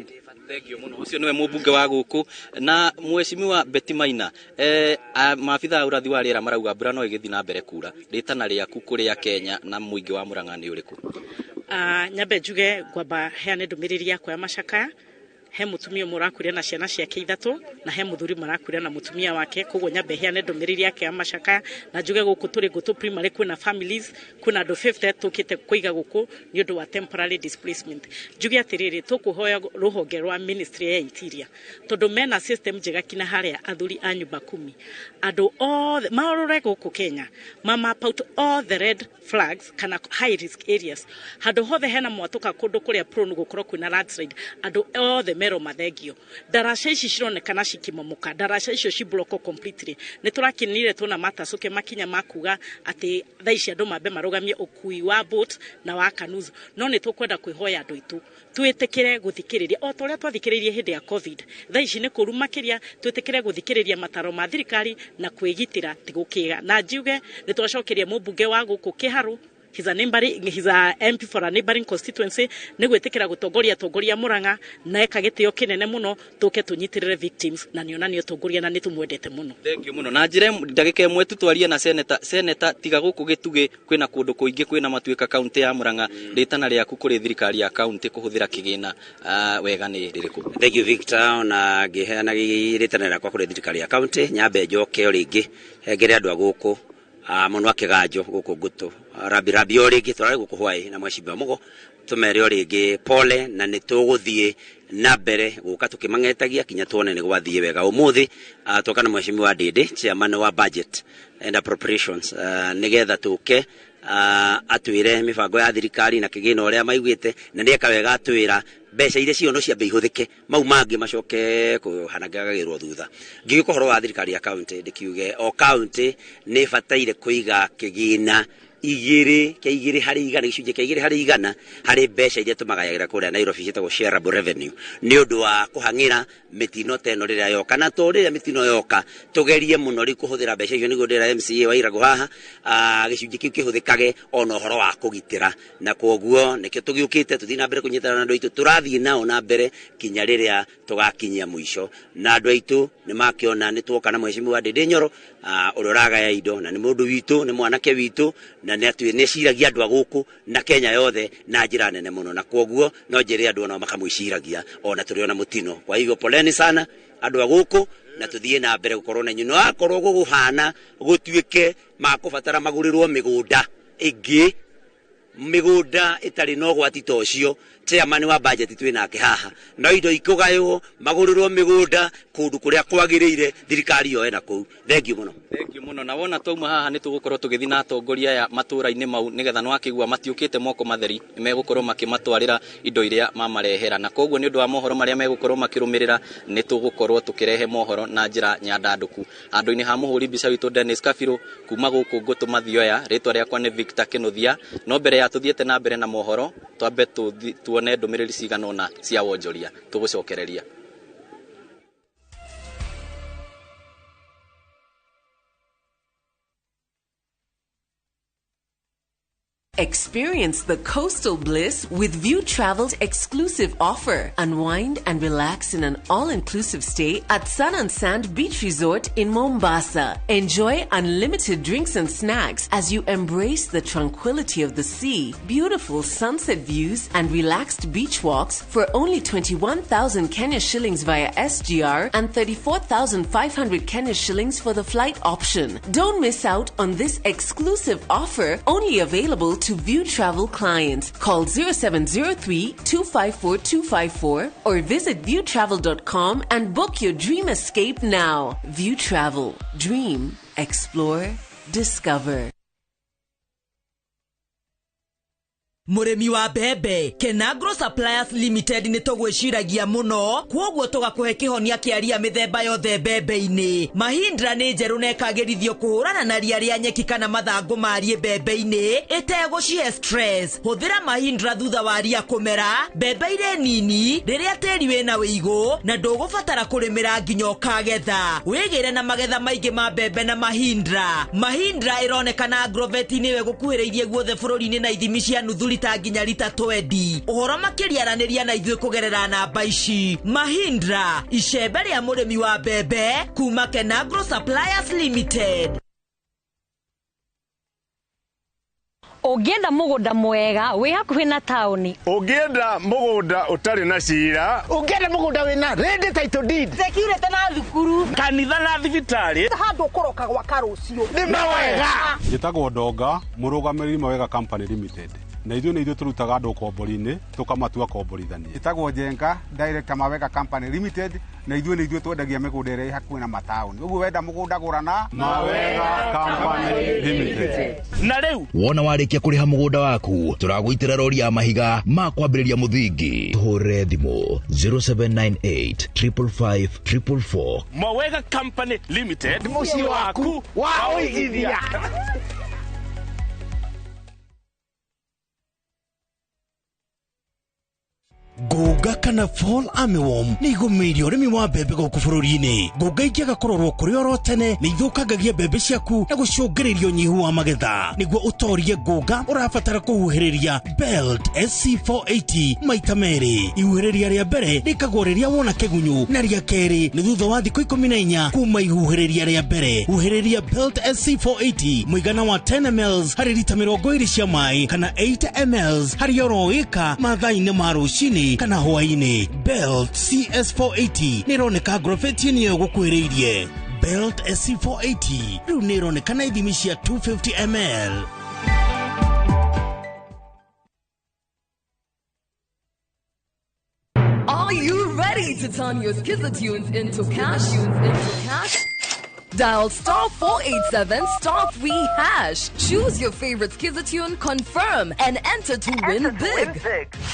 [SPEAKER 2] Thank you mũno. Ũcio nĩwe mũmbunge wa gũkũ. Na mheshimiwa Betty Maina, maabitha a ũrathi wa rĩera marauga mbura no ĩgĩthiĩ na mbere kura. Rĩtana rĩaku kũrĩa Kenya na mũingĩ wa Murang'a nĩ ũrĩkũ?
[SPEAKER 24] Nyambe njuge ngwamba heane ndũmĩrĩri yakwa ya macakaya
[SPEAKER 6] He mutumia ũmwe ũrakuire na ciana ciake 3 na he muthuri marakuire na mutumia wake. Koguo nyambe heane ndũmĩrĩri yake ya macakaya na njuge gũkũ tũrĩ Ngũtũ Primary kwĩna families, kwĩna andũ 50 tũkĩte kũiga gũkũ nĩ ũndũ wa temporary displacement. Njuge atĩrĩrĩ, tũkũhoya rũhonge rwa ministry ya interior tondũ mena system njega kinya harĩa athuri a nyumba kumi andũ othe marore gũkũ Kenya ma map out all the red flags kana high risk areas, handũ hothe hena mwatũka kũndũ kũrĩa prone gũkorwo kwĩna landslide, andũ othe mero mathengio. Ndaraca ici cironekana cikĩmomoka, ndaraca icio cibloko completely. Nĩ tũrakenire tuona matacũke makinya ma kuga atĩ thaa ici andũ mambe marũgamie ũkui wa boat na wa canoes, no nĩ tũkwenda kwĩhoya andũ aitũ twĩtĩkĩre gũthikĩrĩria o ta ũrĩa twathikĩrĩirie hĩndĩ ya COVID. Thaa ici nĩ kũru makĩria, twĩtĩkĩre gũthikĩrĩria mataro ma thirikari na kwĩgitĩra ti gũkĩga. Na njiuge nĩ twacokeria mũmbunge wa gũkũ Kĩharũ, he's a MP for a neighboring constituency, nĩ gwĩtĩkĩra gũtongoria atongoria Murang'a na eka gĩtĩo kĩnene mũno tũke tũnyitĩrĩre victims, na nĩona nĩ ũtongoria na nĩ tũmwendete mũno.
[SPEAKER 2] Thank you mũno. Na njĩra ndagĩka ĩmwe tu twarie na senator. Senator, tiga gũkũ gĩtugĩ kwĩna kũndũ kũingĩ kwĩna matuĩka kaunti ya Murang'a, rĩtana rĩaku kũrĩ thirikari ya kaunti kũhũthĩra kĩgĩna wega nĩ rĩrĩkũ?
[SPEAKER 7] Thank you Victor, ona ngĩheana rĩtana rĩakwa kũrĩ thirikari ya kaunti, nyambe njoke o rĩngĩ hengere andũ a gũkũ mũno a Kĩganjo gũkũ Ngũtũ rambi rambi o rĩngĩ tũrarĩ gũkũ hwaĩ na mwecimba mũgo tũmere o rĩngĩ pole, na nĩ tũgũthiĩ na mbere gũka tũkĩmang'etagia kinya tuone nĩ gwathiĩ wega. Ũmũthĩ twoka na mheshimiwa Ndĩndĩ, chairman wa budget and appropriations, nĩgetha tũke atwĩre mĩbango ya thirikari na kĩgĩna ũrĩa maiguĩte, na nĩeka wega atwĩra mbeca iria cio no ciambe ihũthĩke, mau mangĩ macoke kũhanangagĩrwo thutha. Ngĩgĩka ũhoro wa thirikari ya kaunti, ndĩkiuge o kaunti nĩ ĩbataire kũiga kĩgĩna 2 harĩ 100, gĩcunjĩ kĩa 2 harĩ 100 harĩ mbeca iria tũmagayagĩra kũrĩa Nairobi ciĩtagwo shareable revenue, nĩ ũndũ wa kũhang'ĩra mĩtino ta ĩno rĩrĩa yoka. Na to rĩrĩa mĩtino yoka tũgerie mũno rĩu kũhũthĩra mbeca icio, nĩguo ndĩra MCA wa Irago haha gĩcunjĩ kĩu kĩhũthĩkage ona ũhoro wa kũgitĩra, na kwoguo nĩkĩo tũgĩũkĩte tũthiĩ na mbere kũnyitana na andũ aitũ, tũrathiĩ nao na mbere kinya rĩrĩa tũgakinyia mũico. Na andũ aitũ nĩ makĩona nĩ tuoka na mheshimiwa Ndĩndĩ Nyoro ũrĩa ũragaya indo, na nĩ mũndũ witũ, nĩ mwanake witũ, na nĩ eciragia andũ a gũkũ na Kenya yothe na njĩra nene mũno, na kwoguo no njĩre andũ onao makamwĩciragia ona tũrĩ ona mũtino. Kwa hivyo poleni sana andũ a gũkũ, na tũthiĩ na mbere gũkorwo na inyuĩ. No akorwo gũgũhana gũtuĩke makũbatara magũrĩrwo mĩgũnda ĩngĩ, mĩgũnda ĩtarĩ na ũgwati ta ũcio, chairman wa budget twĩ nake haha, no indo ikũgaywo magũrĩrwo mĩgũnda kũndũ kũrĩa kwagĩrĩire, thirikari yoe na kũu. Thank you mũno.
[SPEAKER 2] Thank you mũno. Na wona twauma haha nĩ tũgũkorwo tũgĩthiĩ na atongoria aya matũũra-inĩ mau, nĩgetha nĩwakĩigua matiũkĩte moko matheri, nĩ megũkorwo makĩmatwarĩra indo iria mamarehera, na koguo nĩ ũndũ wa mohoro marĩa megũkorwo makĩrũmĩrĩra nĩ tũgũkorwo tũkĩrehe mohoro na njĩra nyandandũku. Handũ-inĩ ha mũhũri mbica witũ Dennis Kabirũ kuma gũkũ Ngũtũ Mathioya, rĩtwa rĩakwa nĩ Victor Kĩnuthia. No mbere ya tũthiĩte na mbere na mohoro, twambe tuone ndũmĩrĩri cigana ũna cia wonjoria tũgũcokereria.
[SPEAKER 8] Experience the coastal bliss with View Travel's exclusive offer. Unwind and relax in an all-inclusive stay at Sun and Sand Beach Resort in Mombasa. Enjoy unlimited drinks and snacks as you embrace the tranquility of the sea, beautiful sunset views, and relaxed beach walks for only 21,000 Kenya shillings via SGR and 34,500 Kenya shillings for the flight option. Don't miss out on this exclusive offer, only available to View Travel clients. Call 0703 254 254 or visit viewtravel.com and book your dream escape now. View Travel. Dream, explore, discover.
[SPEAKER 24] Mũrĩmi wa mbembe, Kenagro Suppliers Limited nĩ tũgwĩciragia mũno, kwoguo tũgakũhe kĩhonia kĩa ria mĩthemba yothe mbembe-inĩ. Mahindra nĩ njerũ na ĩkagĩrithio kũhũrana na ria rĩa nyeki kana mathangũ ma rie mbembe-inĩ ĩtegũcihe stress. Hũthĩra Mahindra thutha wa ria kũmera, mbembe irĩ nini, rĩrĩa tĩri wĩna wĩigũ, na ndũgũbatara kũrĩmĩra nginya ũkagetha. Wĩgĩre na magetha maingĩ ma mbembe na Mahindra. Mahindra ĩronekana Agrovet-inĩ ĩyo ĩgũkuhĩrĩirie guothe bũrũri-inĩ na ithimi cia nuthu lita nginya lita 20. Ũhoro makĩria aranĩria na ithuĩ kũgerera namba ici. Mahindra, icembe rĩa mũrĩmi wa mbembe kuma Kenagro Suppliers Limited.
[SPEAKER 4] Ũngĩenda mũgũnda mwega wĩ hakuhĩ na taũni.
[SPEAKER 5] Ũngĩenda mũgũnda ũtarĩ na cira.
[SPEAKER 9] Ũngĩenda mũgũnda wĩna ready title deed.
[SPEAKER 10] Security na thukuru.
[SPEAKER 5] Kanitha na thibitarĩ.
[SPEAKER 10] Handũ ũkũroka gwaka rũciũ.
[SPEAKER 9] Nĩ mawega.
[SPEAKER 25] Njĩtagwo Ndonga, mũrũgamĩrĩri Mawega Company Limited. Na ithuĩ nĩ ithuĩ tũrutaga andũ ũkombori-inĩ tũkamatua komborithania.
[SPEAKER 26] Njĩtagwo Njenga, Director Mawega Company Limited, na ithuĩ nĩ ithuĩ twendagia mĩgũnda ĩrĩa ĩ hakuhĩ na mataũni. Ũguo wenda mũgũnda gũra na
[SPEAKER 25] Mawega Company Limited.
[SPEAKER 5] Na rĩu
[SPEAKER 27] wona warĩkia kũrĩha mũgũnda waku tũragũitĩra rori ya mahiga ma kwambĩrĩria mũthingi. Tũhũrĩre thimũ 0798 555 444.
[SPEAKER 5] Mawega Company Limited,
[SPEAKER 9] mũciĩ waku wa ũigithia.
[SPEAKER 28] Ngũnga kana fall armyworm nĩ igũmĩire ũrĩmi wa mbembe gũkũ bũrũri-inĩ. Ngũnga ingĩaga kũrorwo kũrĩ oro tene nĩ ithũkangagia mbembe ciaku na gũcũngĩrĩria ũnyihu wa magetha. Nĩguo ũtorie ngũnga ũrabatara kũhuhĩrĩria Belt SC480 maita merĩ. Ihuhĩrĩria rĩa mbere rĩkagwo rĩrĩa wona kĩgunyũ na rĩa kerĩ nĩ thutha wa thikũ 14 kuma ihuhĩrĩria rĩa mbere. Huhĩrĩria Belt SC480 mũigana wa 10 ml harĩ rita 20 cia maĩ kana 8 ml harĩ oro ĩka mathaa-inĩ ma rũcinĩ kana hwaĩ-inĩ. Belt CS480 nĩ ĩroneka ngrobeti-inĩ ĩyo gũkuhĩrĩirie. Belt SC480 rĩu nĩ ĩroneka na ithimi cia 250 ml.
[SPEAKER 8] Are you ready to turn your Skiza tunes into cash? Dial star 487 star 3 hash. Choose your favorite Skiza tune, confirm, and enter to win big.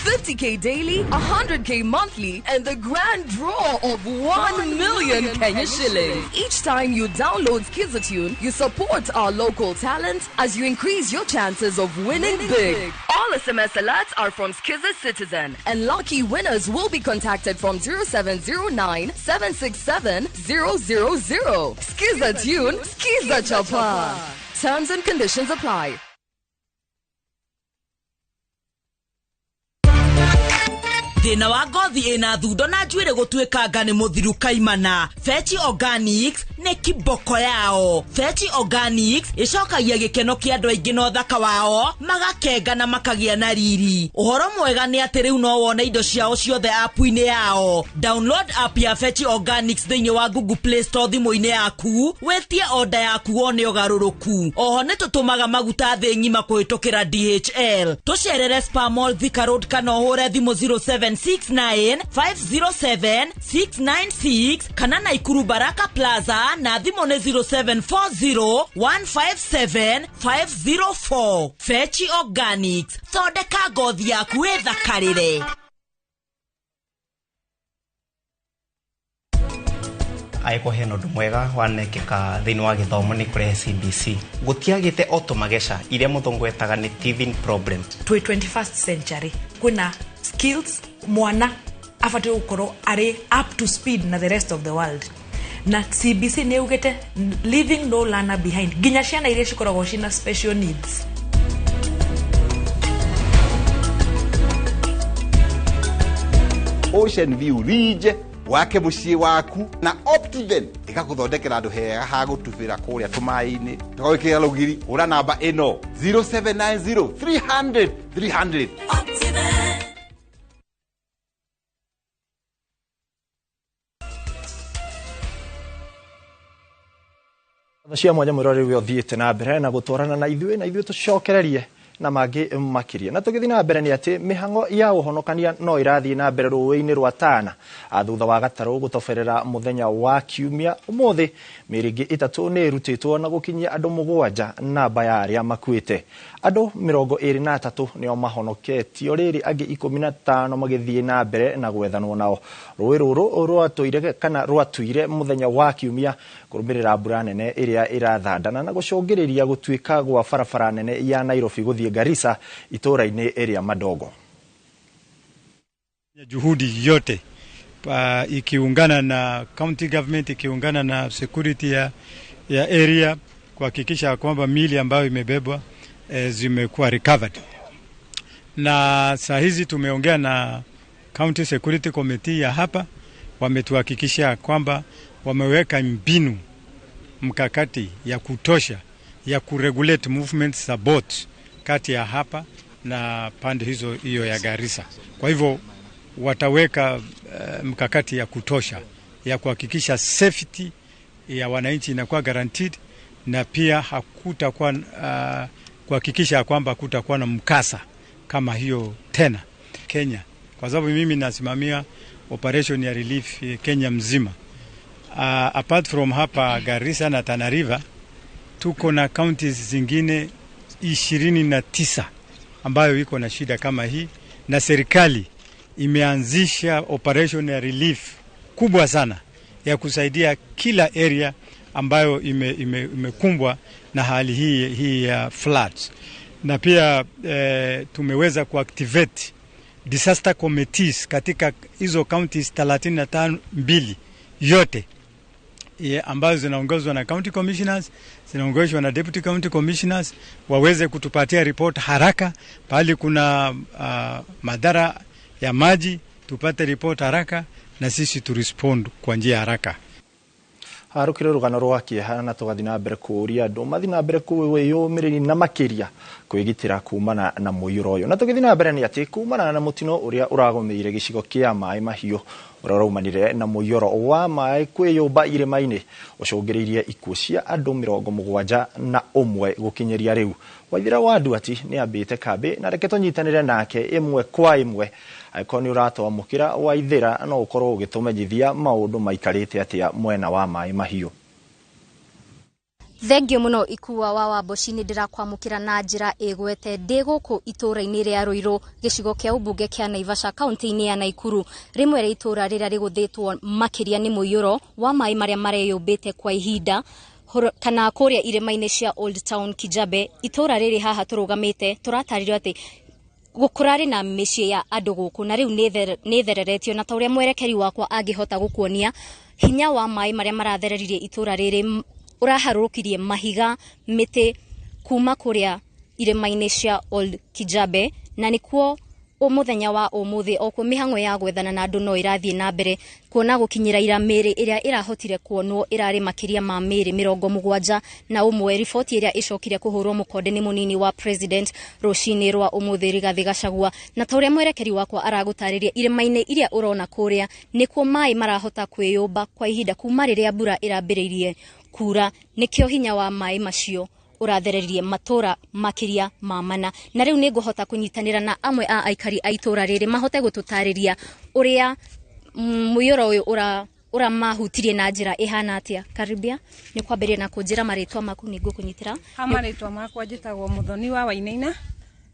[SPEAKER 8] 50k daily, 100k monthly, and the grand draw of 1 million Kenya shillings. Each time you download Skiza tune, you support our local talent as you increase your chances of winning big. All SMS alerts are from Skiza Citizen, and lucky winners will be contacted from 0709 767 000. Skiza tune, Skiza Chapa. Terms and conditions apply.
[SPEAKER 24] Thĩna wa ngothi ĩna thundo na njuĩrĩ gũtuĩkanga nĩ mũthiru kaimana. Fetch Organics nĩ kiboko yao. Fetch Organics ĩcokagia gĩkeno kĩa andũ aingĩ na ũthaka wao, magakenga na makagĩa na riri. Ũhoro mwega nĩ atĩ rĩu no wone indo ciao ciothe app-inĩ yao. Download app ya Fetch Organics thĩinĩ wa Google Play Store thimũ-inĩ yaku, wĩtie order yaku wone ũgarũrũku. Oho nĩ tũtũmaga maguta thĩ ng'ima kũhĩtũkĩra DHL. Tũcerere Spa Mall Thika Road kana ũhũre thimũ 07 69 507 696 kana Naikuru Baraka Plaza na thimũ nĩ 0740 157 504. Fetch Organics, thondeka ngothi yaku ĩthakarĩre.
[SPEAKER 29] Angĩkorwo hena ũndũ mwega wanekĩka thĩinĩ wa gĩthomo nĩ kũrehe CBC. Gũtiagĩte o tũmageca iria mũthũngũ etaga nĩ teething problem.
[SPEAKER 30] Twĩ 21st century kwĩna skills mwana abatiĩ gũkorwo arĩ up to speed na the rest of the world, na CBC nĩ ugĩte leaving no learner behind, nginya ciana iria cikoragwo cina special needs.
[SPEAKER 31] Ocean View Ridge wake mũciĩ waku na Optiven ĩgakũthondekera handũ hega ha gũtubĩra kũrĩa tũmaĩ-inĩ, tũgagwĩkĩra rũgiri. Hũra namba ĩno 0790 300 300.
[SPEAKER 1] Cia mwanya mwĩroreri ũrĩa ũthiĩte na mbere na gũtwarana na ithuĩ, na ithuĩ tũcokererie na mangĩ makĩria. Na tũgĩthiĩ na mbere nĩ atĩ mĩhang'o ya ũhonokania no ĩrathiĩ na mbere rũĩ-inĩ rwa Tana thutha wa gatarũ gũtoberera mũthenya wa kiumia. Ũmũthĩ mĩĩrĩ ĩngĩ 3 nĩ ĩrutĩtwo na gũkinyia andũ 7 namba ya arĩa makuĩte. Andũ 23 nĩo mahonoketio, rĩrĩ angĩ 15 magĩthiĩ na mbere na gwethanwo nao. Rũĩ rũrũ rwatũire kana rwatuire mũthenya wa kiumia kũrũmĩrĩra mbura nene ĩrĩa ĩrathandana na gũcũngĩrĩria gũtuĩka gwa barabara nene ya Nairobi gũthiĩ Garissa itũũra-inĩ ĩrĩa Madogo.
[SPEAKER 32] Juhudi yote ikiungana na county government, ikiungana na security ya area kuhakikisha kwamba mili ambayo imebebwa zimekuwa recovered. Na saa hizi tumeongea na County Security Committee ya hapa, wametuhakikisha kwamba wameweka mbinu mkakati ya kutosha ya kuregulate movements za boat kati ya hapa na pande hizo hiyo ya Garissa. Kwa hivyo wataweka mkakati ya kutosha ya kuhakikisha safety ya wananchi inakuwa guaranteed, na pia hakutakuwa kuhakikisha kwamba hakutakuwa na mkasa kama hiyo tena Kenya, kwa sababu mimi nasimamia operation ya relief Kenya mzima. Apart from hapa Garissa na Tana River, tuko na counties zingine 29 ambayo iko na shida kama hii, na serikali imeanzisha operation ya relief kubwa sana ya kusaidia kila area ambayo imekumbwa na hali hii ya floods, na pia tumeweza kuactivate disaster committees katika hizo counties 32 yote ambazo zinaongozwa na county commissioners, zinaongozwa na deputy county commissioners, waweze kutupatia report haraka pahali kuna madhara ya maji, tupate report haraka na sisi turespond kwa njia haraka.
[SPEAKER 1] Harukire rugano rwa kieha na tugathi na mbere kuria andu mathi na mbere kwiyumiriria na makiria kwigitira kumana na muiyuro uyu. Na tugithi na mbere ni ati kumana na mutino uria uragomeire gicigo kia maai mahiu uria uraumanire na muiyuro wa maai kwiyumba irima-ini ucungiriirie ikuũ cia andu 71 gukinyiria riu. Waithira wa Nduati ni ambite kambi na reke tunyitanire nake imwe kwa imwe. Angĩkorwo nĩ ũratwamũkĩra Waithira, no ũkorwo ũgĩtũmenyithia maũndũ maikarĩte atĩa mwena wa maĩ mahiũ.
[SPEAKER 11] Thengio muno Ikua wa Wamboci, nĩ ndĩrakwamũkĩra na njĩra ĩgwete ndĩ gũkũ itũũra-inĩ rĩa Ruiru, gĩcigo kĩa ũmbunge kĩa Naivasha, kaunti-inĩ ya Naikuru. Rĩmwe rĩa itũũra rĩrĩa rĩgũthĩtwo makĩria nĩ mũiyũro wa maĩ marĩa mareyũmbĩte kwa ihinda kana kũrĩa irĩma-inĩ cia Old Town Kijabe. Itũũra rĩrĩ haha tũrũgamĩte tũratarĩrio atĩ gũkũrarĩ na mĩciĩ ya andũ gũkũ na rĩu nĩ ĩthereretio, na ta ũrĩa mwerekeri wakwa angĩhota gũkuonia hinya wa maĩ marĩa marathereririe itũũra rĩrĩ ũraharũrũkirie mahiga, mĩtĩ kuma kũrĩa irĩma-inĩ cia Old Kijabe, na nĩkuo mũthenya wa ũmũthĩ okuo mĩhang'o ya gwethana na andũ no ĩrathiĩ na mbere, kuona gũkinyĩra ira mĩĩrĩ ĩrĩa ĩrahotire kuonwo ĩrarĩ makĩria ma mĩĩrĩ 71. Riboti ĩrĩa ĩcokire kũhũrwo mũkonde nĩ mũnini wa president rũcinĩ rwa ũmũthĩ Rigathĩ Gachagua. Na ta ũrĩa mwerekeri wakwa aragũtarĩria, irĩma-inĩ iria ũrona kũrĩa nĩkuo maĩ marahota kwĩyũmba kwa ihinda kuma rĩrĩa mbura ĩrambĩrĩirie kura, nĩkĩo hinya wa maĩ macio ũrathereririe matũra makĩria ma mana. Na rĩu nĩ ngũhota kũnyitanĩra na amwe a aikari a itũra rĩrĩ mahote gũtũtarĩria ũrĩa mũiyũro ũyũ ũramahutirie na njĩra ĩhana atĩa. Karibia, nĩ kwambĩrĩria na kũnjĩra marĩtwa maku, nĩ ngũkũnyitĩra.
[SPEAKER 12] Ha marĩtwa makwa njĩtagwo Mũthoni wa Wainaina,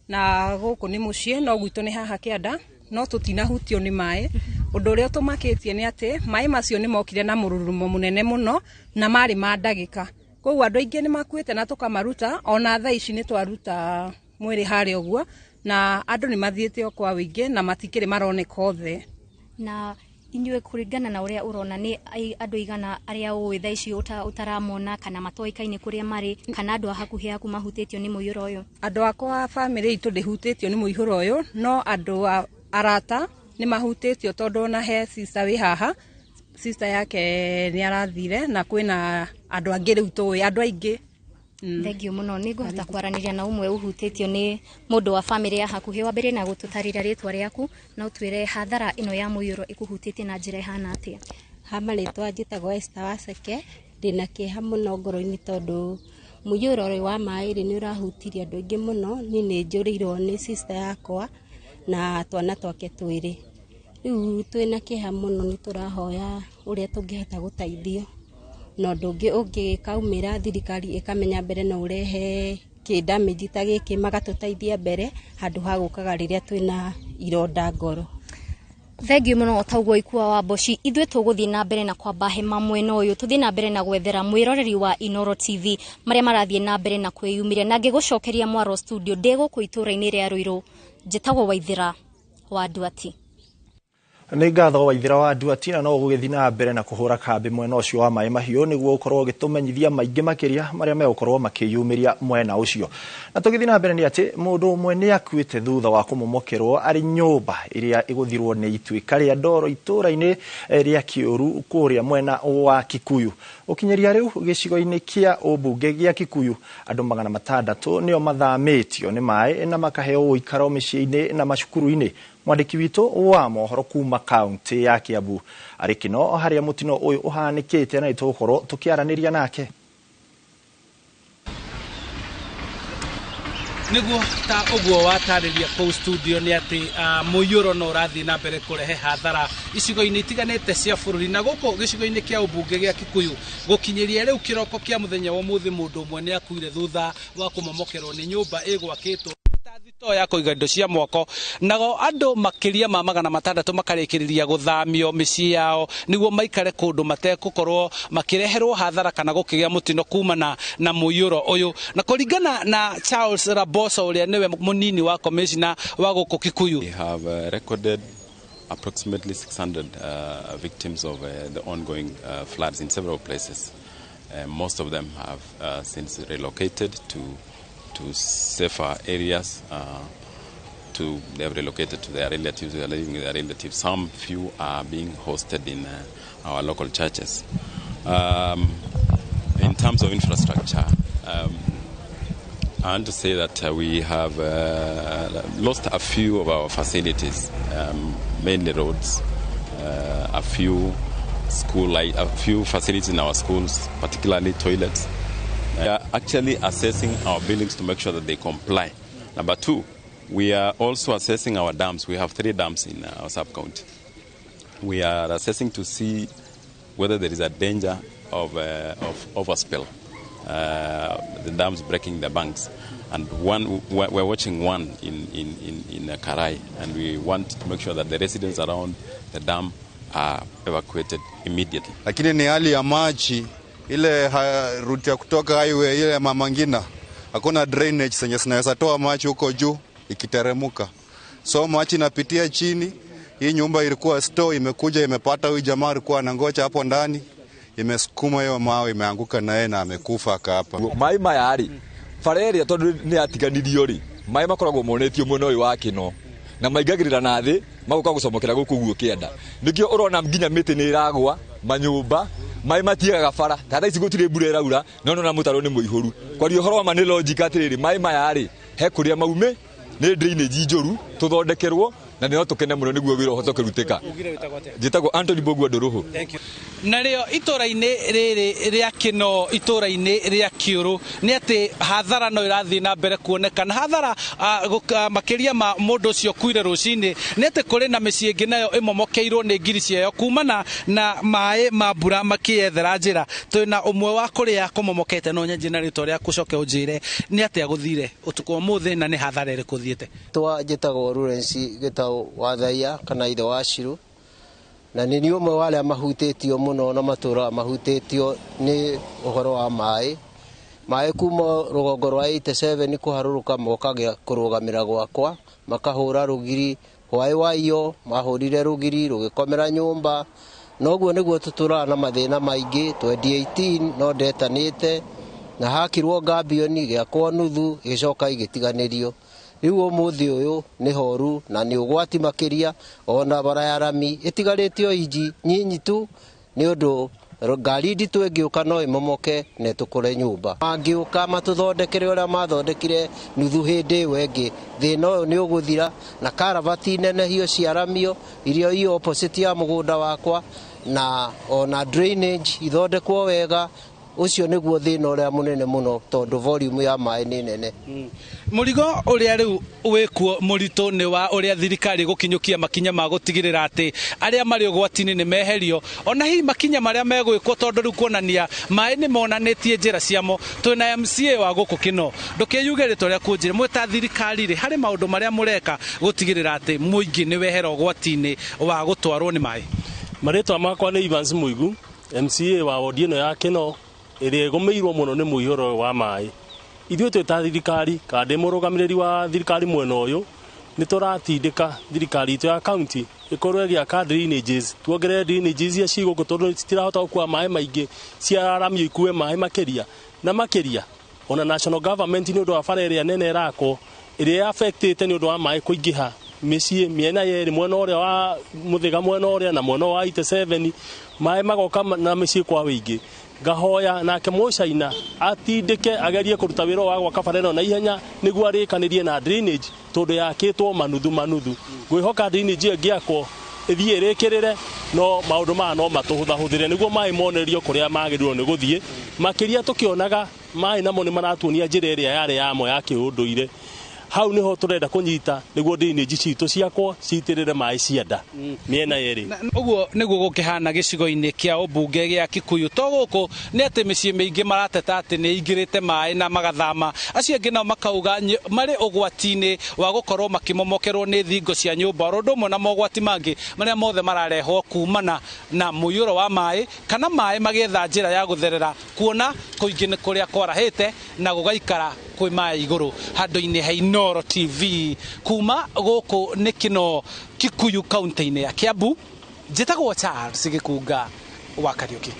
[SPEAKER 12] na gũkũ nĩ mũciĩ no gwitũ nĩ haha kĩanda, no tũtinahutio nĩ maĩ. Ũndũ ũrĩa ũtũmakĩtie nĩ atĩ maĩ macio nĩ mokire na mũrurumo mũnene mũno na marĩ ma ndagĩka, koguo andũ aingĩ nĩ makuĩte na tũkamaruta. Ona thaa ici nĩ twaruta mwĩrĩ harĩa ũguo, na andũ nĩ mathiĩte o kwa wĩingĩ na matikĩrĩ maroneka othe.
[SPEAKER 11] Na inyuĩ kũringana na ũrĩa ũrona nĩ andũ igana arĩa ũĩ thaa ici ũtaramona kana matoĩkaine kũrĩa marĩ, kana andũ a hakuhĩ aku mahutĩtio nĩ mũiyũro ũyũ?
[SPEAKER 12] Andũ akwa a bamĩrĩ itũ ndĩhutĩtio nĩ mũihũro ũyũ, no andũ a arata nĩ mahutĩtio, tondũ ona he sister wĩ haha, sister yake nĩ arathire, na kwĩna andũ angĩ rĩu tũĩ andũ aingĩ.
[SPEAKER 11] Thengio mũno, nĩ ngũhota kwaranĩria na ũmwe ũhutĩtio nĩ mũndũ wa bamĩrĩ ya hakuhĩ. Wambĩrĩrie na gũtũtarĩria rĩtwa rĩaku na ũtwĩre hathara ĩno ya mũiyũro ĩkũhutĩtie na njĩra ĩhana atĩa.
[SPEAKER 13] Ha marĩtwa njĩtagwo Esther Waceke, ndĩna kĩeha mũno ngoro-inĩ tondũ mũiyũro ũyũ wa maĩ rĩ nĩ ũrahutirie andũ aingĩ mũno. Niĩ nĩ njũrĩirwo nĩ sister yakwa na twana twake twĩrĩ, rĩu twĩna kĩeha mũno, nĩ tũrahoya ũrĩa tũngĩhota gũteithio, na ũndũ ũngĩ ũngĩkaumĩra thirikari ĩkamenya mbere no ũrehe kĩ damage ta gĩkĩ, magatũteithia mbere handũ ha gũkaga rĩrĩa twĩna ironda ngoro.
[SPEAKER 11] Thengio mũno tauguo Ikua wa Mboci. Ithuĩ tũgũthiĩ na mbere na kwamba hema mwena ũyũ, tũthiĩ na mbere na gwethera mwĩroreri wa Inoro TV marĩa marathiĩ na mbere na kwĩyumĩria, na ngĩgũcokeria mwaro studio ndĩ gũkũ itũũra-inĩ rĩa Ruiru. Njĩtagwo Waithira wa Nduati.
[SPEAKER 1] Nĩ ngatho Waithĩra wa Nduatina no gũgĩthiĩ na mbere na kũhũra kambĩ mwena ũcio wa maĩ mahiũ nĩguo ũkorwo ũgĩtũmenyithia maingĩ makĩria marĩa megũkorwo makĩyumĩria mwena ũcio. Na tũgĩthiĩ na mbere nĩ atĩ mũndũ ũmwe nĩ akuĩte thutha wa kũmomokerwo arĩ nyũmba ĩrĩa ĩgũthirwo nĩ ituĩka rĩa ndoro itũũra-inĩ rĩa Kĩũru kũrĩa mwena wa Kikuyu. Gũkinyĩria rĩu gĩcigo-inĩ kĩa ũmbunge gĩa Kikuyu andũ 600 nĩo mathamĩtio nĩ maĩ na makaheo ũikaro mĩciĩ-inĩ na macukuru-inĩ. Mwandĩki witũ wa mohoro kuma kaunti ya Kiambu arĩ Kĩno harĩa mũtino ũyũ ũhanĩkĩte na nĩtũgũkorwo tũkĩaranĩria nake.
[SPEAKER 3] Niguo ta uguo watarĩria kũu studio nĩ atĩ mũiyũro no ũrathiĩ na mbere kũrehe hathara icigo-inĩ itiganĩte cia bũrũri na gũkũ gĩcigo-inĩ kĩa ũmbunge gĩa Kikuyu gũkinyĩria rĩu kĩroko kĩa mũthenya wa ũmũthĩ mũndũ ũmwe nĩ akuire thutha wa kũmomokerwo nĩ nyũmba ĩgwakĩtwo thitoo ya kũiga indo cia mwako nago andũ makĩria ma 600 makarĩkĩrĩria gũthamio mĩciĩ yao nĩguo maikare kũndũ mategũkorwo makĩreherwo hathara kana gũkĩgĩa mũtino kumana na mũiyũro ũyũ. Na kũringana na Charles Raboso ũrĩa nĩwe mũnini wa commissioner wa gũkũ Kikuyu,
[SPEAKER 6] we have recorded approximately 600 victims of the ongoing floods in several places. Most of them have since relocated to safer areas. They have relocated to their relatives, they are living with their relatives. Some few are being hosted in our local churches. In terms of infrastructure, I want to say that we have lost a few of our facilities, mainly roads, a few school, a few facilities in our schools, particularly toilets. We are actually assessing our buildings to make sure that they comply. Number two, we are also assessing our dams. We have 3 dams in our sub-county. We are assessing to see whether there is a danger of overspill, the dams breaking the banks. And one, we're watching one in Karai, and we want to make sure that the residents around the dam are evacuated immediately.
[SPEAKER 14] Lakini ni hali ya maji ile route ya kutoka highway ile Mama Ngina, hakuna drainage zenye zinaweza toa maji huko juu ikiteremuka, so maji inapitia chini. Hii nyumba ilikuwa store, imekuja imepata huyu jamaa alikuwa anangoja hapo ndani, imesukuma hiyo mawe, imeanguka naye na amekufa hapa.
[SPEAKER 15] Mai maya ri bara ĩrĩa tondũ nĩ yatiganirio ri mai makoragwo monetio mwena ũyũ wa Kĩno na maingagĩrĩra na thĩ magoka gũcomokera gũkũ guo kĩanda, nĩkĩo ũrona nginya mĩtĩ nĩ ĩragwa manyũmba mai matiagaga bara ta thaa ici gũtirĩ mbura ĩraura no nona mũtaro nĩ mũihũru. Kwaria ũhoro wa ma nĩ logic atĩrĩrĩ, mai maya rĩ he kũrĩa maume nĩ drainage njũru tũthondekerwo na nĩ no tũkene mũno nĩguo wĩra ũhote kũrutĩka. Njĩtagwo Anthony Mbũgua Ndũrũhũ.
[SPEAKER 3] Narĩo itũũra-inĩ rĩrĩ rĩa Kĩno, itũũra-inĩ rĩa Kĩũrũ, nĩ atĩ hathara no ĩrathiĩ na mbere kuonekana. Hathara makĩria ma mũndũ ũcio ũkuire rũcinĩ nĩ atĩ kũrĩ na mĩciĩ ĩngĩ nayo ĩmomokeirwo nĩ ngiri ciayo kumana na maĩ ma mbura makĩyethera njĩra. Twĩna ũmwe wa kũrĩa kũmomokete, no nyanjie na rĩtwa rĩaku ũcoke ũnjĩre nĩ atĩa gũthire ũtukũ wa ũmũthĩ na nĩ hathara ĩrĩkũ ũthiĩte.
[SPEAKER 16] Njĩtagwo Lawrence Gĩtaũ wa Thaia kana ithe wa Ciru, na nĩ niĩ ũmwe wa arĩa mahutĩtio mũno na matũũra mahutĩtio nĩ ũhoro wa maĩ. Maĩ kuma rũgongo rwa 87 kũharũrũka mokaga kũrũgamĩra gwakwa, makahũra rũgiri hwaĩ wa iyo, mahũrire rũgiri rũgĩkomera nyũmba. Noguo nĩguo tũtũraga na mathĩna maingĩ. 2018 no ndetanĩte na hakirwo gambioni gĩakwo nuthu ĩgĩcoka ĩgĩtiganĩrio. Rĩu ũmũthĩ ũyũ nĩ horu na nĩ ũgwati makĩria, ona bara ya rami ĩtigarĩtio inji nyinyi tu nĩ ũndũ ngari nditũ ĩngĩũka no ĩmomoke na ĩtũkũre nyũmba. Mangĩũka matũthondekere ũrĩa mathondekire nuthu hĩndĩ ĩyo ĩngĩ, thĩna ũyũ nĩ ũgũthira na karavati nenehio ciaramio iria i opposite ya mũgũnda wakwa, na ona drainage ithondekwo wega. Ũcio nĩguo thĩna ũrĩa mũnene mũno tondũ volume ya maĩ nĩ nene.
[SPEAKER 3] Mũrigo ũrĩa rĩu wĩkuo mũritũ nĩ wa ũrĩa thirikari gũkinyũkia makinya ma gũtigĩrĩra atĩ arĩa marĩ ũgwati-inĩ nĩ meherio, ona hihi makinya marĩa megwĩkwo tondũ rĩu kuonania maĩ nĩ monanĩtie njĩra ciamo. Twĩna MCA wa gũkũ Kĩno, ndũkĩyuge rĩtwa rĩaku ũnjĩre mwĩ ta thirikari rĩ harĩ maũndũ marĩa mũreka gũtigĩrĩra atĩ mũingĩ nĩ wehera ũgwati-inĩ wa gũtwarwo nĩ maĩ.
[SPEAKER 17] Marĩtwa makwa nĩ Evans Mũigu, MCA wa wodi ĩno ya Kĩno ĩrĩa ĩgũmĩirwo mũno nĩ mũihũro wa maĩ. Ithuĩ twĩ ta thirikari kana ndĩ mũrũgamĩrĩri wa thirikari mwena ũyũ, Nĩ tũratindĩka thirikari itũ ya county ĩkorwo ĩgĩaka drainages, tuongerere drainages iria ci gũkũ tondũ citirahota gũkua maĩ maingĩ, ciararamio ikue maĩ makĩria na makĩria. Ona national government nĩ ũndũ wa bara ĩrĩa nene ĩrakwo ĩrĩa affectĩte nĩ ũndũ wa maĩ kũingĩha mĩciĩ mĩena yerĩ, mwena ũrĩa wa Mũthĩga, mwena ũrĩa na mwena wa 87, maĩ magoka na mĩciĩ kwa wĩingĩ. Ngahoya nake Mũcaina atindĩke agerie kũruta wĩra wa gwaka bara ĩno na ihenya nĩguo arĩkanĩrie na drainage tondũ yakĩtwo manuthu manuthu. Ngwĩhoka drainage ĩyo ĩngĩakwo ĩthiĩ ĩrĩkĩrĩre, no maũndũ maya no matũhũthahũthĩre nĩguo maĩ monererio kũrĩa magĩrĩirwo nĩ gũthiĩ. Makĩria tũkĩonaga maĩ namo nĩ maratuonia njĩra ĩrĩa yarĩ yamo ya kĩũndũire. Hau niho turenda kunyita niguo drainage citũ ciakwo ciitĩrĩre maĩ cianda mĩena yerĩ.
[SPEAKER 3] Ũguo nĩguo gũkĩhana gĩcigo-inĩ kĩa ũmbunge gĩa Kikuyu. To gũkũ nĩ atĩ mĩciĩ mĩingĩ marateta atĩ nĩ ĩingĩrĩte maĩ na magathama, acio angĩ nao makauga marĩ ũgwati-inĩ wa gũkorwo makĩmomokerwo nĩ thingo cia nyũmba, oro ũndũ ũmwe na mogwati mangĩ marĩa mothe mararehwo kumana na mũiyũro wa maĩ kana maĩ magĩetha njĩra ya gũtherera, kuona kũingĩ nĩ kũrĩa kwarahĩte na gũgaikara kwĩ maĩ igũrũ. Handũ-inĩ ha Inooro TV kuma gũkũ nĩ Kĩno, Kikuyu, kaunti-inĩ ya Kiambu, njĩtagwo Charles Gĩkunga wa Kariũki.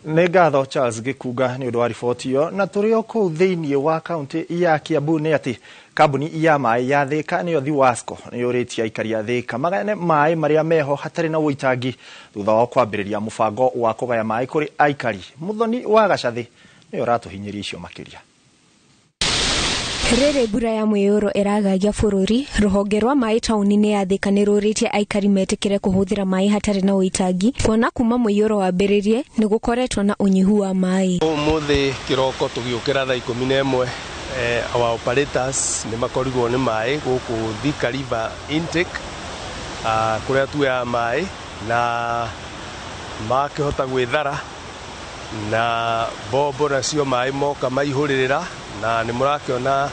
[SPEAKER 1] Nĩ ngatho Charles Gĩkunga nĩ ũndũ wa riboti ĩyo. Na tũrĩ o kũu thĩinĩ wa kaunti ya Kiambu nĩ atĩ kambuni ya maĩ ya Thika nĩyo Thiwasco nĩ yũrĩtie aikari a Thika magayane maĩ marĩa meho hatarĩ na ũitangi thutha wa kwambĩrĩria mũbango wa kũgaya maĩ kũrĩ aikari. Mũthoni wa Gacathĩ nĩyo ũratũhinyĩria icio makĩria.
[SPEAKER 2] Rĩrĩ mbura ya mũiyũro ĩragagia bũrũri, rũhonge rwa maĩ taũni-inĩ ya Thika nĩ rũrĩtie aikari metĩkĩre kũhũthĩra maĩ hatarĩ na ũitangi, kuona kuma mũiyũro wambĩrĩrie nĩ gũkoretwo na ũnyihu wa maĩ.
[SPEAKER 4] Ũmũthĩ kĩroko tũgĩũkĩra thaa 11, our operators nĩ makorirwo nĩ maĩ gũkũ Thika River intake, kũrĩa tuoyaga maĩ na makĩhota gwĩthara na mbombo nacio maĩ moka maihũrĩrĩra, na nĩ mũrakĩona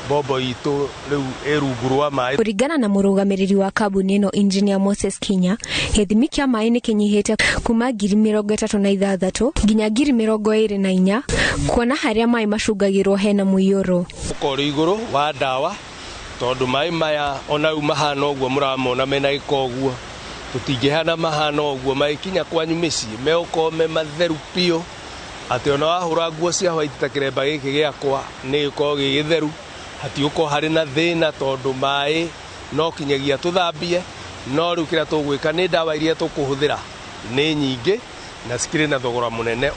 [SPEAKER 4] mbombo itũ rĩu ĩ rungu rwa maĩ.
[SPEAKER 2] Kũringana na mũrũgamĩrĩri wa kambuni ĩno Engineer Moses Kinya, gĩthimi kĩa maĩ nĩ kĩnyihĩte kuma 36,000 nginya 24,000, kuona harĩa maĩ macungagĩrwo hena mũiyũro.
[SPEAKER 4] Ũkorwo igũrũ wa ndawa tondũ maĩ maya ona rĩu mahana ũguo mũramona mena gĩko ũguo, tũtingĩhana mahana ũguo magĩkinya kwanyu mĩciĩ megũkorwo me matheru biũ, atĩ ona wahũra nguo cia white ta kĩremba gĩkĩ gĩakwa nĩ gĩkorwo gĩ gĩtheru, hatigũkorwo harĩ na thĩna tondũ maĩ no kinyagia tũthambie. No rĩu kĩrĩa tũgwĩka nĩ ndawa iria tũkũhũthĩra nĩ nyingĩ na cikĩrĩ na thogora mũnene.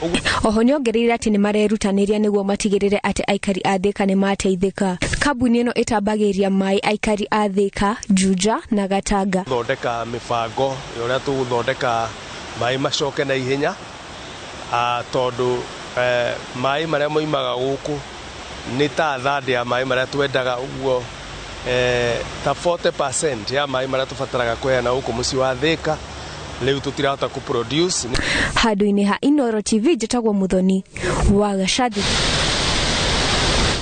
[SPEAKER 2] Oho nĩongereire atĩ nĩ marerutanĩria nĩguo matigĩrĩre atĩ aikari a Thika nĩ mateithĩka. Kambuni ĩno ĩtambagĩria maĩ aikari a Thika, Juja na Gatanga.
[SPEAKER 4] Thondeka mĩbango ya ũrĩa tũgũthondeka maĩ macoke na ihenya, tondũ maĩ marĩa moimaga gũkũ nĩ ta third ya maĩ marĩa twendaga, ũguo ta 40% ya maĩ marĩa tũbataraga kũheana gũkũ mũciĩ wa Thika rĩu tũtirahota kũ produce.
[SPEAKER 2] Handũ-inĩ ha Inooro TV njĩtagwo Mũthoni wa Gacathi.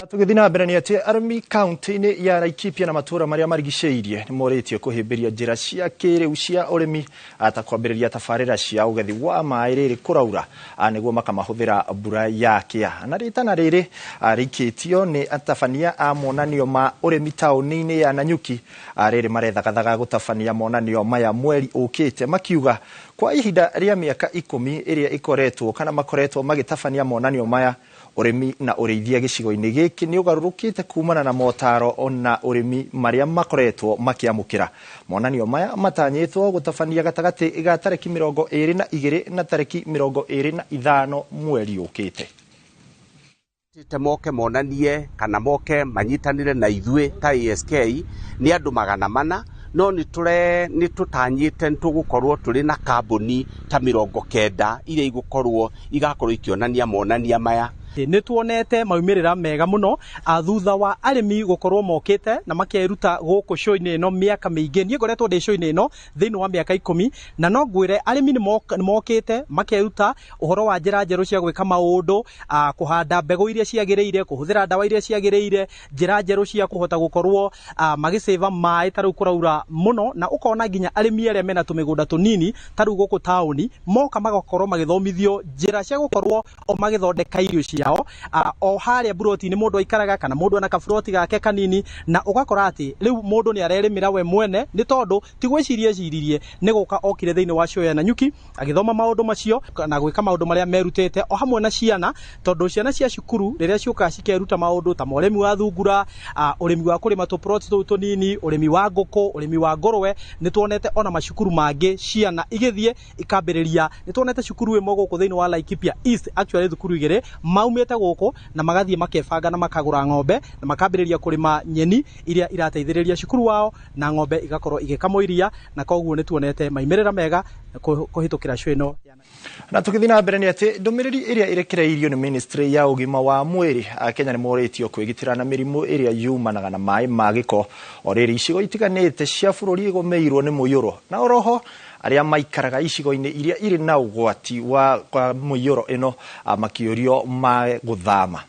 [SPEAKER 1] Tũgĩthiĩ na mbere nĩ atĩ arĩmi kaunti-inĩ ya Laikipia na matũũra marĩa marigicĩirie nĩ morĩtio kũhĩmbĩria njĩra cia kĩrĩu cia ũrĩmi ta kwambĩrĩria tabarĩra cia ũgethi wa maĩ rĩrĩ kũraura nĩguo makamahũthĩra mbura ya kĩa. Na rĩtana rĩrĩ rĩikĩtio nĩ atabania a monanio ma ũrĩmi taũni-inĩ ya Nanyuki rĩrĩ marethagathaga gũtabania monanio maya mweri ũkĩte, makiuga kwa ihinda rĩa mĩaka 10 ĩrĩa ĩkoretwo kana makoretwo magĩtabania monanio maya, ũrĩmi na ũrĩithia gĩcigo-inĩ gĩkĩ nĩ ũgarũrũkĩte kumana na motaro ona ũrĩmi marĩa makoretwo makĩamũkĩra. Monanio maya matanyĩtwo gũtabania gatagatĩ ga tarĩki 22 na tarĩki 25 mweri ũkĩte.
[SPEAKER 7] Moke monanie kana moke manyitanĩre na ithuĩ ta ASK nĩ andũ 400, no nĩ tũtanyĩte nĩ tũgũkorwo tũrĩ na kambuni ta 90 iria igũkorwo igakorwo ikĩonania monania maya.
[SPEAKER 10] Nĩ tuonete maumĩrĩra mega mũno thutha wa arĩmi gũkorwo mokĩte na makeruta gũkũ show-inĩ ĩno mĩaka mĩingĩ. Niĩ ngoretwo ndĩ show-inĩ ĩno thĩinĩ wa mĩaka 10, na no ngwĩre arĩmi nĩ mokĩte makeruta ũhoro wa njĩra njerũ cia gwĩka maũndũ, kũhanda mbegũ iria ciagĩrĩire, kũhũthĩra ndawa iria ciagĩrĩire, njĩra njerũ cia kũhota gũkorwo magĩcĩva maĩ ta rĩu kũraura mũno, na ũkona nginya arĩmi arĩa mena tũmĩgũnda tũnini ta rĩu gũkũ taũni moka magakorwo magĩthomithio njĩra cia gũkorwo o magĩthondeka irio ciao. ciao o harĩa buroti-inĩ mũndũ aikaraga kana mũndũ ana kaburoti gake kanini, na ũgakora atĩ rĩu mũndũ nĩ arerĩmĩra we mwene nĩ tondũ ti gwĩciria eciririe nĩ gũka okire thĩinĩ wa show ya Nanyuki agĩthoma maũndũ macio na gwĩka maũndũ marĩa merutĩte o hamwe na ciana, tondũ ciana cia cukuru rĩrĩa ciũkaga cikeruta maũndũ ta ũrĩmi wa thungura, ũrĩmi wa kũrĩma tũploti tũu tũnini, ũrĩmi wa ngũkũ, ũrĩmi wa ngũrwe. Nĩ tuonete ona macukuru mangĩ ciana igĩthiĩ ikambĩrĩria. Nĩ tuonete cukuru ĩmwe gũkũ thĩinĩ wa Laikipia East, actually thukuru igĩrĩ maumĩte gũkũ na magathiĩ makebanga na makagũra ng'ombe na makambĩrĩria kũrĩma nyeni iria irateithĩrĩria cukuru wao, na ng'ombe igakorwo igĩkamwo iria, na koguo nĩ tuonete maimĩrĩra mega kũhĩtũkĩra show ĩno.
[SPEAKER 1] Na tũgĩthiĩ na mbere nĩ atĩ ndũmĩrĩri ĩrĩa ĩrekereirio nĩ ministry ya ũgima wa mwĩrĩ, Akenya nĩ morĩtio kwĩgitĩra na mĩrimũ ĩrĩa yumanaga na maĩ ma gĩko o rĩrĩ icigo itiganĩte cia bũrũri igũmĩirwo nĩ mũiyũro, na oroho arĩa maikaraga icigo-inĩ iria irĩ na ũgwati wa mũiyũro ĩno makĩũrio magũthama.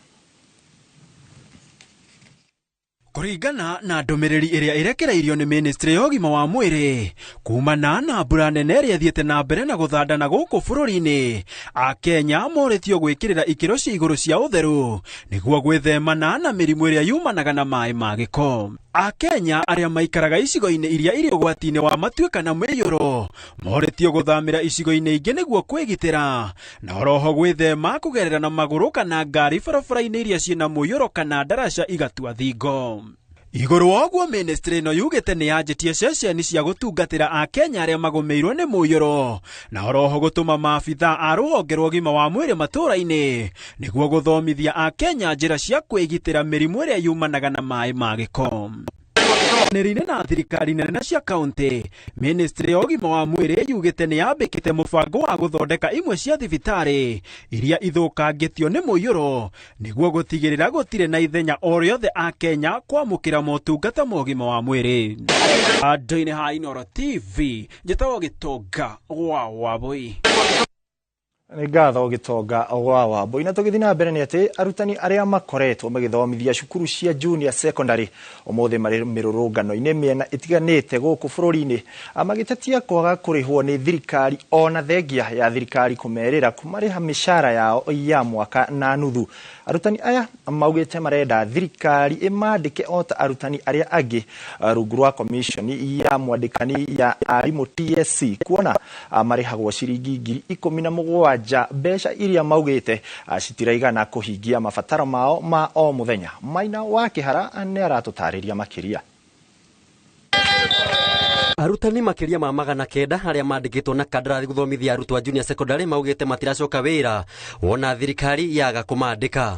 [SPEAKER 5] Kũringana na ndũmĩrĩri ĩrĩa ĩrekereirio nĩ ministry ya ũgima wa mwĩrĩ kumana na mbura nene ĩrĩa ĩthiĩte na mbere na gũthandana gũkũ bũrũri-inĩ, Akenya morĩtio gwĩkĩrĩra ikĩro cia igũrũ cia ũtheru nĩguo gwĩthemana na mĩrimũ ĩrĩa yumanaga na maĩ ma gĩko. Akenya arĩa maikaraga icigo-inĩ iria irĩ ũgwati-inĩ wa matuĩka na mĩiyũro morĩtio gũthamĩra icigo-inĩ ingĩ nĩguo kwĩgitĩra, na oroho gwĩthema kũgerera na magũrũ kana ngari barabara-inĩ iria ciĩna mũiyũro kana ndaraca igatua thingo. Igũrũ wa ũguo ministry ĩno yugĩte nĩ yanjĩtie ceceni cia gũtungatĩra Akenya arĩa magũmĩirwo nĩ mũiyũro, na oroho gũtũma maabitha a rũhonge rwa ũgima wa mwĩrĩ matũũra-inĩ nĩguo gũthomithia Akenya njĩra cia kwĩgitĩra mĩrimũ ĩrĩa yumanaga na maĩ ma gĩko. Nĩrĩine na thirikari nene na cia kaunti, ministry ya ũgima wa mwĩrĩ yugĩte nĩ yambĩkĩte mũbango wa gũthondeka imwe cia thibitarĩ iria ithũkangĩtio nĩ mũiyũro nĩguo gũtigĩrĩra gũtirĩ na ithenya o rĩothe Akenya kwamũkĩra motungata ma ũgima wa mwĩrĩ. Andũ-inĩ ha Inooro TV, njĩtagwo Gĩtonga wa Wabũi.
[SPEAKER 1] Nĩ ngatho Gĩtonga wa Wambui. Na tũgĩthiĩ na mbere nĩ atĩ arutani arĩa makoretwo magĩthomithia cukuru cia junior secondary ũmũthĩ marĩ mĩrũrũngano-inĩ mĩena ĩtiganĩte gũkũ bũrũri-inĩ magĩtetia kwaga kũrĩhwo nĩ thirikari ona thengia ya thirikari kũmerĩra kũmarĩha mĩcara yao ya mwaka na nuthu. Arutani aya maugĩte marenda thirikari ĩmandĩke o ta arutani arĩa angĩ rungu rwa commission ya mwandĩkani ya arimũ TSC, kuona marĩhagwo ciringi 17,000 mbeca iria maugĩte citiraigana kũhingia mabataro mao ma o mũthenya. Maina wa Kĩhara nĩ aratũtarĩria makĩria.
[SPEAKER 9] Arutani makĩria ma 900 arĩa mandĩkĩtwo na kandarathi gũthomithia arutwo a junior secondary maugĩte matiracoka wĩra wona thirikari yaga kũmandĩka.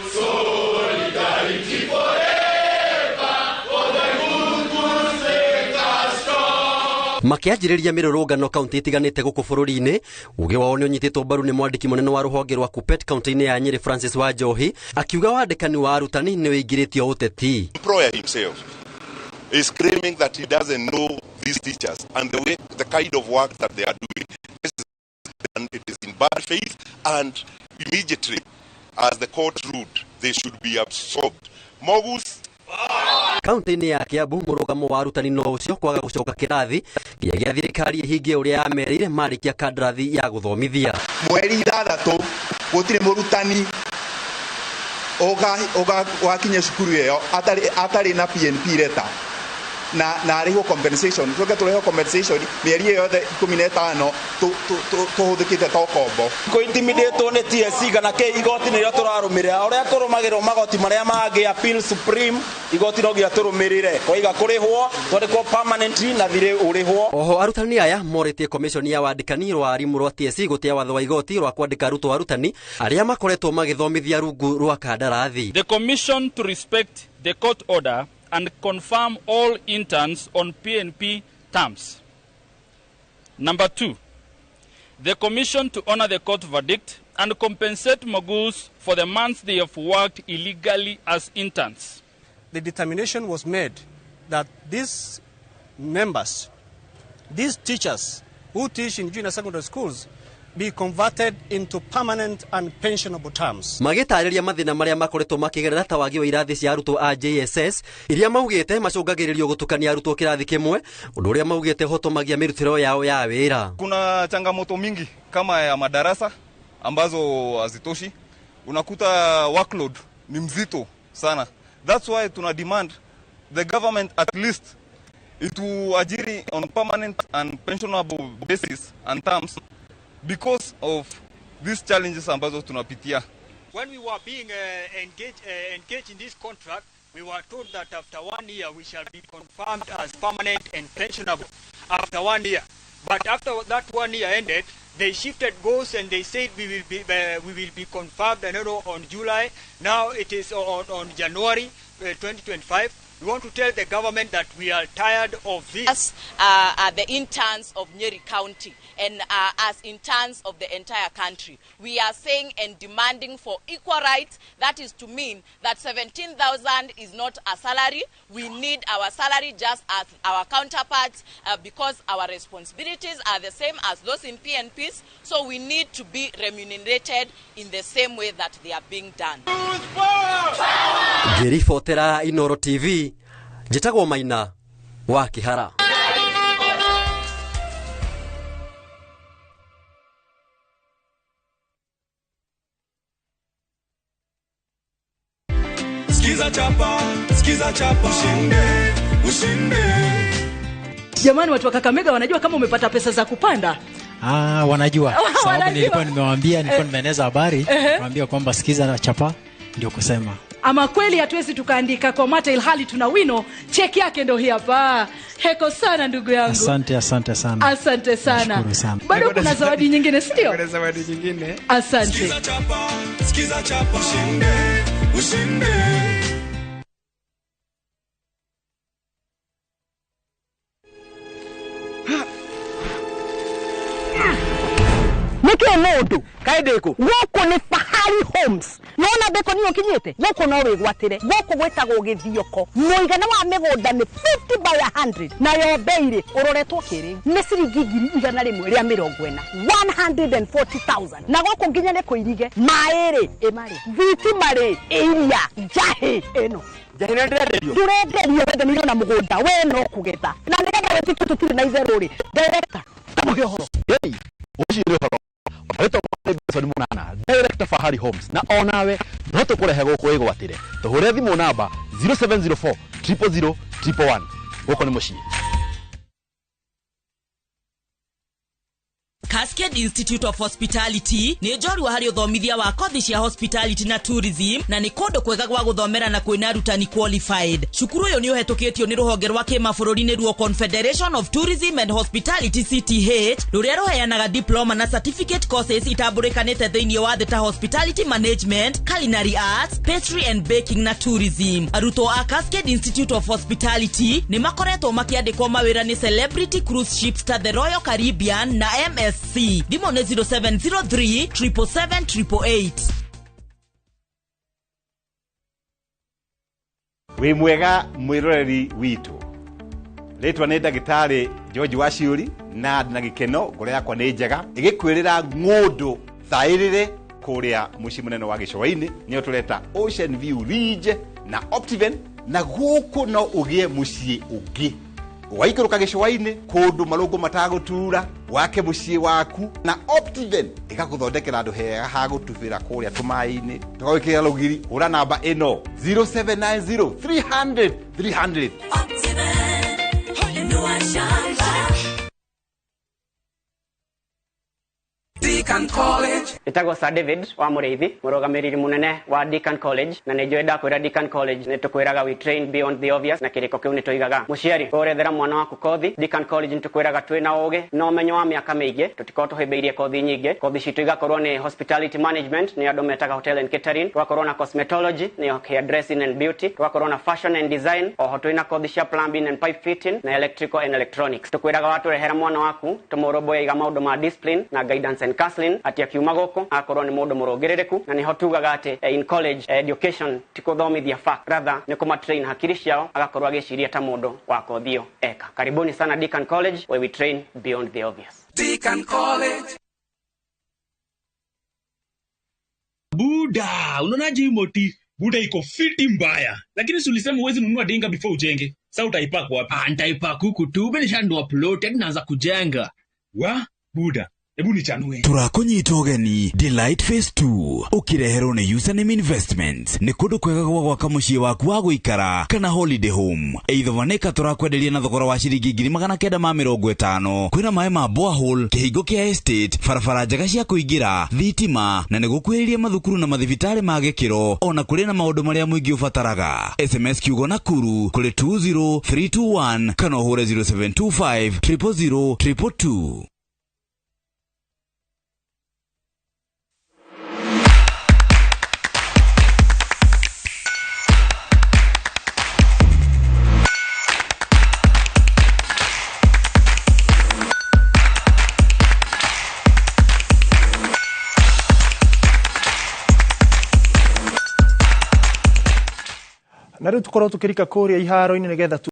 [SPEAKER 9] Makĩanjĩrĩria mĩrũrũngano kaunti itiganĩte gũkũ bũrũri-inĩ, uge wao nĩ ũnyitĩtwo mbaru nĩ mwandĩki mũnene wa rũhonge rwa KUPPET kaunti-inĩ ya Nyĩrĩ Francis Wanjohi, akiuga wandĩkani wa arutani nĩ ũingĩrĩtio ũteti.
[SPEAKER 18] Employer himself is claiming that he doesn't know these teachers and the way, the kind of work that they are doing. And it is in bad faith, and immediately, as the court ruled, they should be absorbed. Mogus
[SPEAKER 9] Kaunti-inĩ ya Kiambu mũrũgamo wa arutani no ũcio kwaga gũcoka kĩrathi nginyagia thirikari ĩhingie ũrĩa yamerĩire marĩkia kandarathi ya gũthomithia.
[SPEAKER 19] Mweri 6 gũtirĩ mũrutani ũgakinya cukuru ĩyo atarĩ na PNP letter na arĩhwo compensation. Tuge tũrĩhwo compensation mĩeri ĩyo yothe 15 tũhũthĩkĩte ta ũkombo.
[SPEAKER 20] Kũ-intimidatwo nĩ TSC kana kĩ igoti nĩrĩo tũrarũmĩrĩra ũrĩa kũrũmagĩrĩrwo magoti marĩa mangĩ appeal supreme igoti no nginya tũrũmĩrĩre koiga kũrĩhwo twandĩkwo permanently na thirĩ ũrĩhwo.
[SPEAKER 9] Oho arutani aya morĩtie commission ya wandĩkani rwa arimũ rwa TSC gũtĩa watho wa igoti rwa kwandĩka arutwo arutani arĩa makoretwo magĩthomithia rungu rwa kandarathi.
[SPEAKER 21] The commission to respect the court order and confirm all interns on PNP terms. Number 2, the commission to honor the court verdict and compensate Moguls for the months they have worked illegally as interns.
[SPEAKER 22] The determination was made that these members, these teachers who teach in junior secondary schools, be converted into permanent and pensionable terms.
[SPEAKER 9] Magĩtarĩria mathĩna marĩa makoretwo makĩgerera ta wagi wa irathi cia arutwo a JSS iria maugĩte macũngagĩrĩrio gũtukania arutwo kĩrathi kĩmwe, ũndũ ũrĩa maugĩte hotomagia mĩrutĩro yao ya wĩra.
[SPEAKER 23] Kuna changamoto mingi kama ya madarasa ambazo hazitoshi.
[SPEAKER 8] Unakuta workload ni mzito sana. That's why tuna demand the government at least ituajiri on permanent and pensionable basis and terms because of these challenges ambazo tunapitia.
[SPEAKER 12] When we were being engaged in this contract, we were told that after 1 year we shall be confirmed as permanent and pensionable after 1 year. But after that 1 year ended, they shifted goals and they said we will be confirmed, I don't know, on July. Now it is on January 2025. We want to tell the government that we are tired of this.
[SPEAKER 23] Us are the interns of Nyeri County and as interns of the entire country. We are saying and demanding for equal rights. That is to mean that 17,000 is not a salary. We need our salary just as our counterparts because our responsibilities are the same as those in PNPs. So we need to be remunerated in the same way that they are being done.
[SPEAKER 9] Ngĩribotera Inoro TV njĩtagwo Maina wa Kĩhara.
[SPEAKER 24] Sikiza chapa, sikiza chapa, ushinde, ushinde.
[SPEAKER 25] Jamani, watu wa Kakamega wanajua kama umepata pesa za kupanda?
[SPEAKER 26] Ah, wanajua. Sababu nilikuwa nimewaambia, nilikuwa nimeeneza habari, nimewaambia kwamba sikiza na chapa ndio kusema.
[SPEAKER 25] Ama kweli hatuwezi tukaandika kwa mate ilhali tuna wino. Cheki yake ndio hii hapa. Heko sana ndugu yangu.
[SPEAKER 26] Asante, asante sana.
[SPEAKER 25] Asante sana.
[SPEAKER 26] Nashukuru sana.
[SPEAKER 25] Bado kuna zawadi nyingine, si ndio?
[SPEAKER 24] Kuna zawadi nyingine.
[SPEAKER 25] Asante.
[SPEAKER 24] Sikiza chapa, sikiza chapa, ushinde, ushinde.
[SPEAKER 27] Nike mundu kaendeko guku ni Fahari Homes nona beko niyo kinyite guku no wigwatire guku gwitagwo githioko muigana wa migunda ni 50 by 100 nayo beire uroretwo kiri ni ciringi 140,000 140,000 na guku nginya ni kuirige mairi imari thitima ri iria njahi ino ndurenderio wethanĩirio na mũgũnda we no kũgetha na nĩgetha wĩtĩkie tũtirĩ na itherũ rĩ director tamũhe ũhoro.
[SPEAKER 28] Hey, ũcio nĩ ũhoro Munana Director Fahari Homes na onawe no tukurehe guku wigwatire tuhure thimu namba 0704 000 111 guku ni mucii.
[SPEAKER 29] Cascade Institute of Hospitality ni njorua hari uthomithia wa kothi cia hospitality na tourism na ni kundu kwega gwa guthomera na kwina arutani qualified. Cukuru uyu ni uhetukitio ni ruhonge rwa kimabũrũri ni ruo Confederation of Tourism and Hospitality CTH ruria ruheanaga diploma na certificate courses itambũrĩkanĩte thĩinĩ wa thĩ ta hospitality management, culinary arts, pastry and baking na tourism. Arutwo a Cascade Institute of Hospitality ni makoretwo makiandĩkwo mawĩra ni celebrity cruise ships ta the Royal Caribbean na MSC. Thimũ nĩ 0703 777 888.
[SPEAKER 30] Wĩ mwega mwĩroreri witũ. Rĩtwa nĩ ndagĩtarĩ George Waciũri na ndĩna gĩkeno ngoro yakwa nĩ njega ĩgĩkwĩrĩra ng'ũndũ thaĩrĩre kũrĩa mũciĩ mũnene wa gĩcũa-inĩ nĩyo tũreta Ocean View Ridge na Optiven, na gũkũ no ũgĩe mũciĩ ũngĩ waikũrũka gĩcũa-inĩ kũndũ marũngũ matagũtura wake mũciĩ waku na Optiven ĩgakũthondekera handũ hega ha gũtubĩra kũrĩa tũmaĩ-inĩ tũgagwĩkĩra rũgiri. Hũra namba ĩno 0790 300 300.
[SPEAKER 31] Deacon College. Ĩtagwo Sir David wa Mũrĩithi, mũrũgamĩrĩri mũnene wa Deacon College, na nĩ njũĩ ndakwĩra Deacon College nĩ tũkwĩraga we train beyond the obvious, na kĩrĩko kĩu nĩ tũigaga. Mũciari ũrethera mwana waku kothi, Deacon College nĩ tũkwĩraga twĩna ũgĩ na ũmenyo wa mĩaka mĩingĩ, tũtikorwo tũhĩmbĩirie kothi nyingĩ. Kothi citũ igakorwo nĩ hospitality management, nĩ andũ metaga hotel and catering, tũgakorwo na cosmetology, nĩ hair dressing and beauty, tũgakorwo na fashion and design, oho twĩna kothi cia plumbing and pipe fitting na electrical and electronics. Tũkwĩraga watũrehera mwana waku tũmũrũmbũiye maũndũ ma discipline na guidance and counseling, ati akiuma gũkũ akorwo nĩ mũndũ mũrũngĩrĩrĩku, na nĩho tugaga atĩ in college education ti kũthomithia fact, rather nĩ kũmatrain hakiri ciao agakorwo agĩciria ta mũndũ wa kothi ĩyo eka. Karibuni sana Deacon College, where we train beyond the obvious.
[SPEAKER 24] Deacon College.
[SPEAKER 32] Buda, unaonaje hii moti? Buda iko fiti mbaya. Lakini si ulisema huwezi nunua dinga before ujenge. Sasa utaipack wapi?
[SPEAKER 33] Ah, nitaipack huku tu. Mimi nishanunua plot, hadi naanza kujenga.
[SPEAKER 32] Wa? Buda. Hebu nichanue.
[SPEAKER 2] Tũrakũnyita ũgeni Delight Phase 2 ũkĩreherwo nĩ Username Investments. Nĩ kũndũ kwega gwa gwaka mũciĩ waku wa gũikara kana holiday home. Either vaneka tũrakwenderia na thogora wa ciringi 950,000. Kwĩna maĩ ma borehole, kĩhingo kĩa estate, barabara njega cia kũingĩra, thitima na nĩ gũkuhĩrĩria mathukuru na mathibitarĩ ma gĩkĩro, ona kũrĩ na maũndũ marĩa mũingĩ ũbataraga. SMS kiugo Nakuru kũrĩ 20321 kana ũhũre 0725 000 222.
[SPEAKER 1] Na rĩu tũkorwo tũkĩrika kũrĩa iharo-inĩ nĩgetha.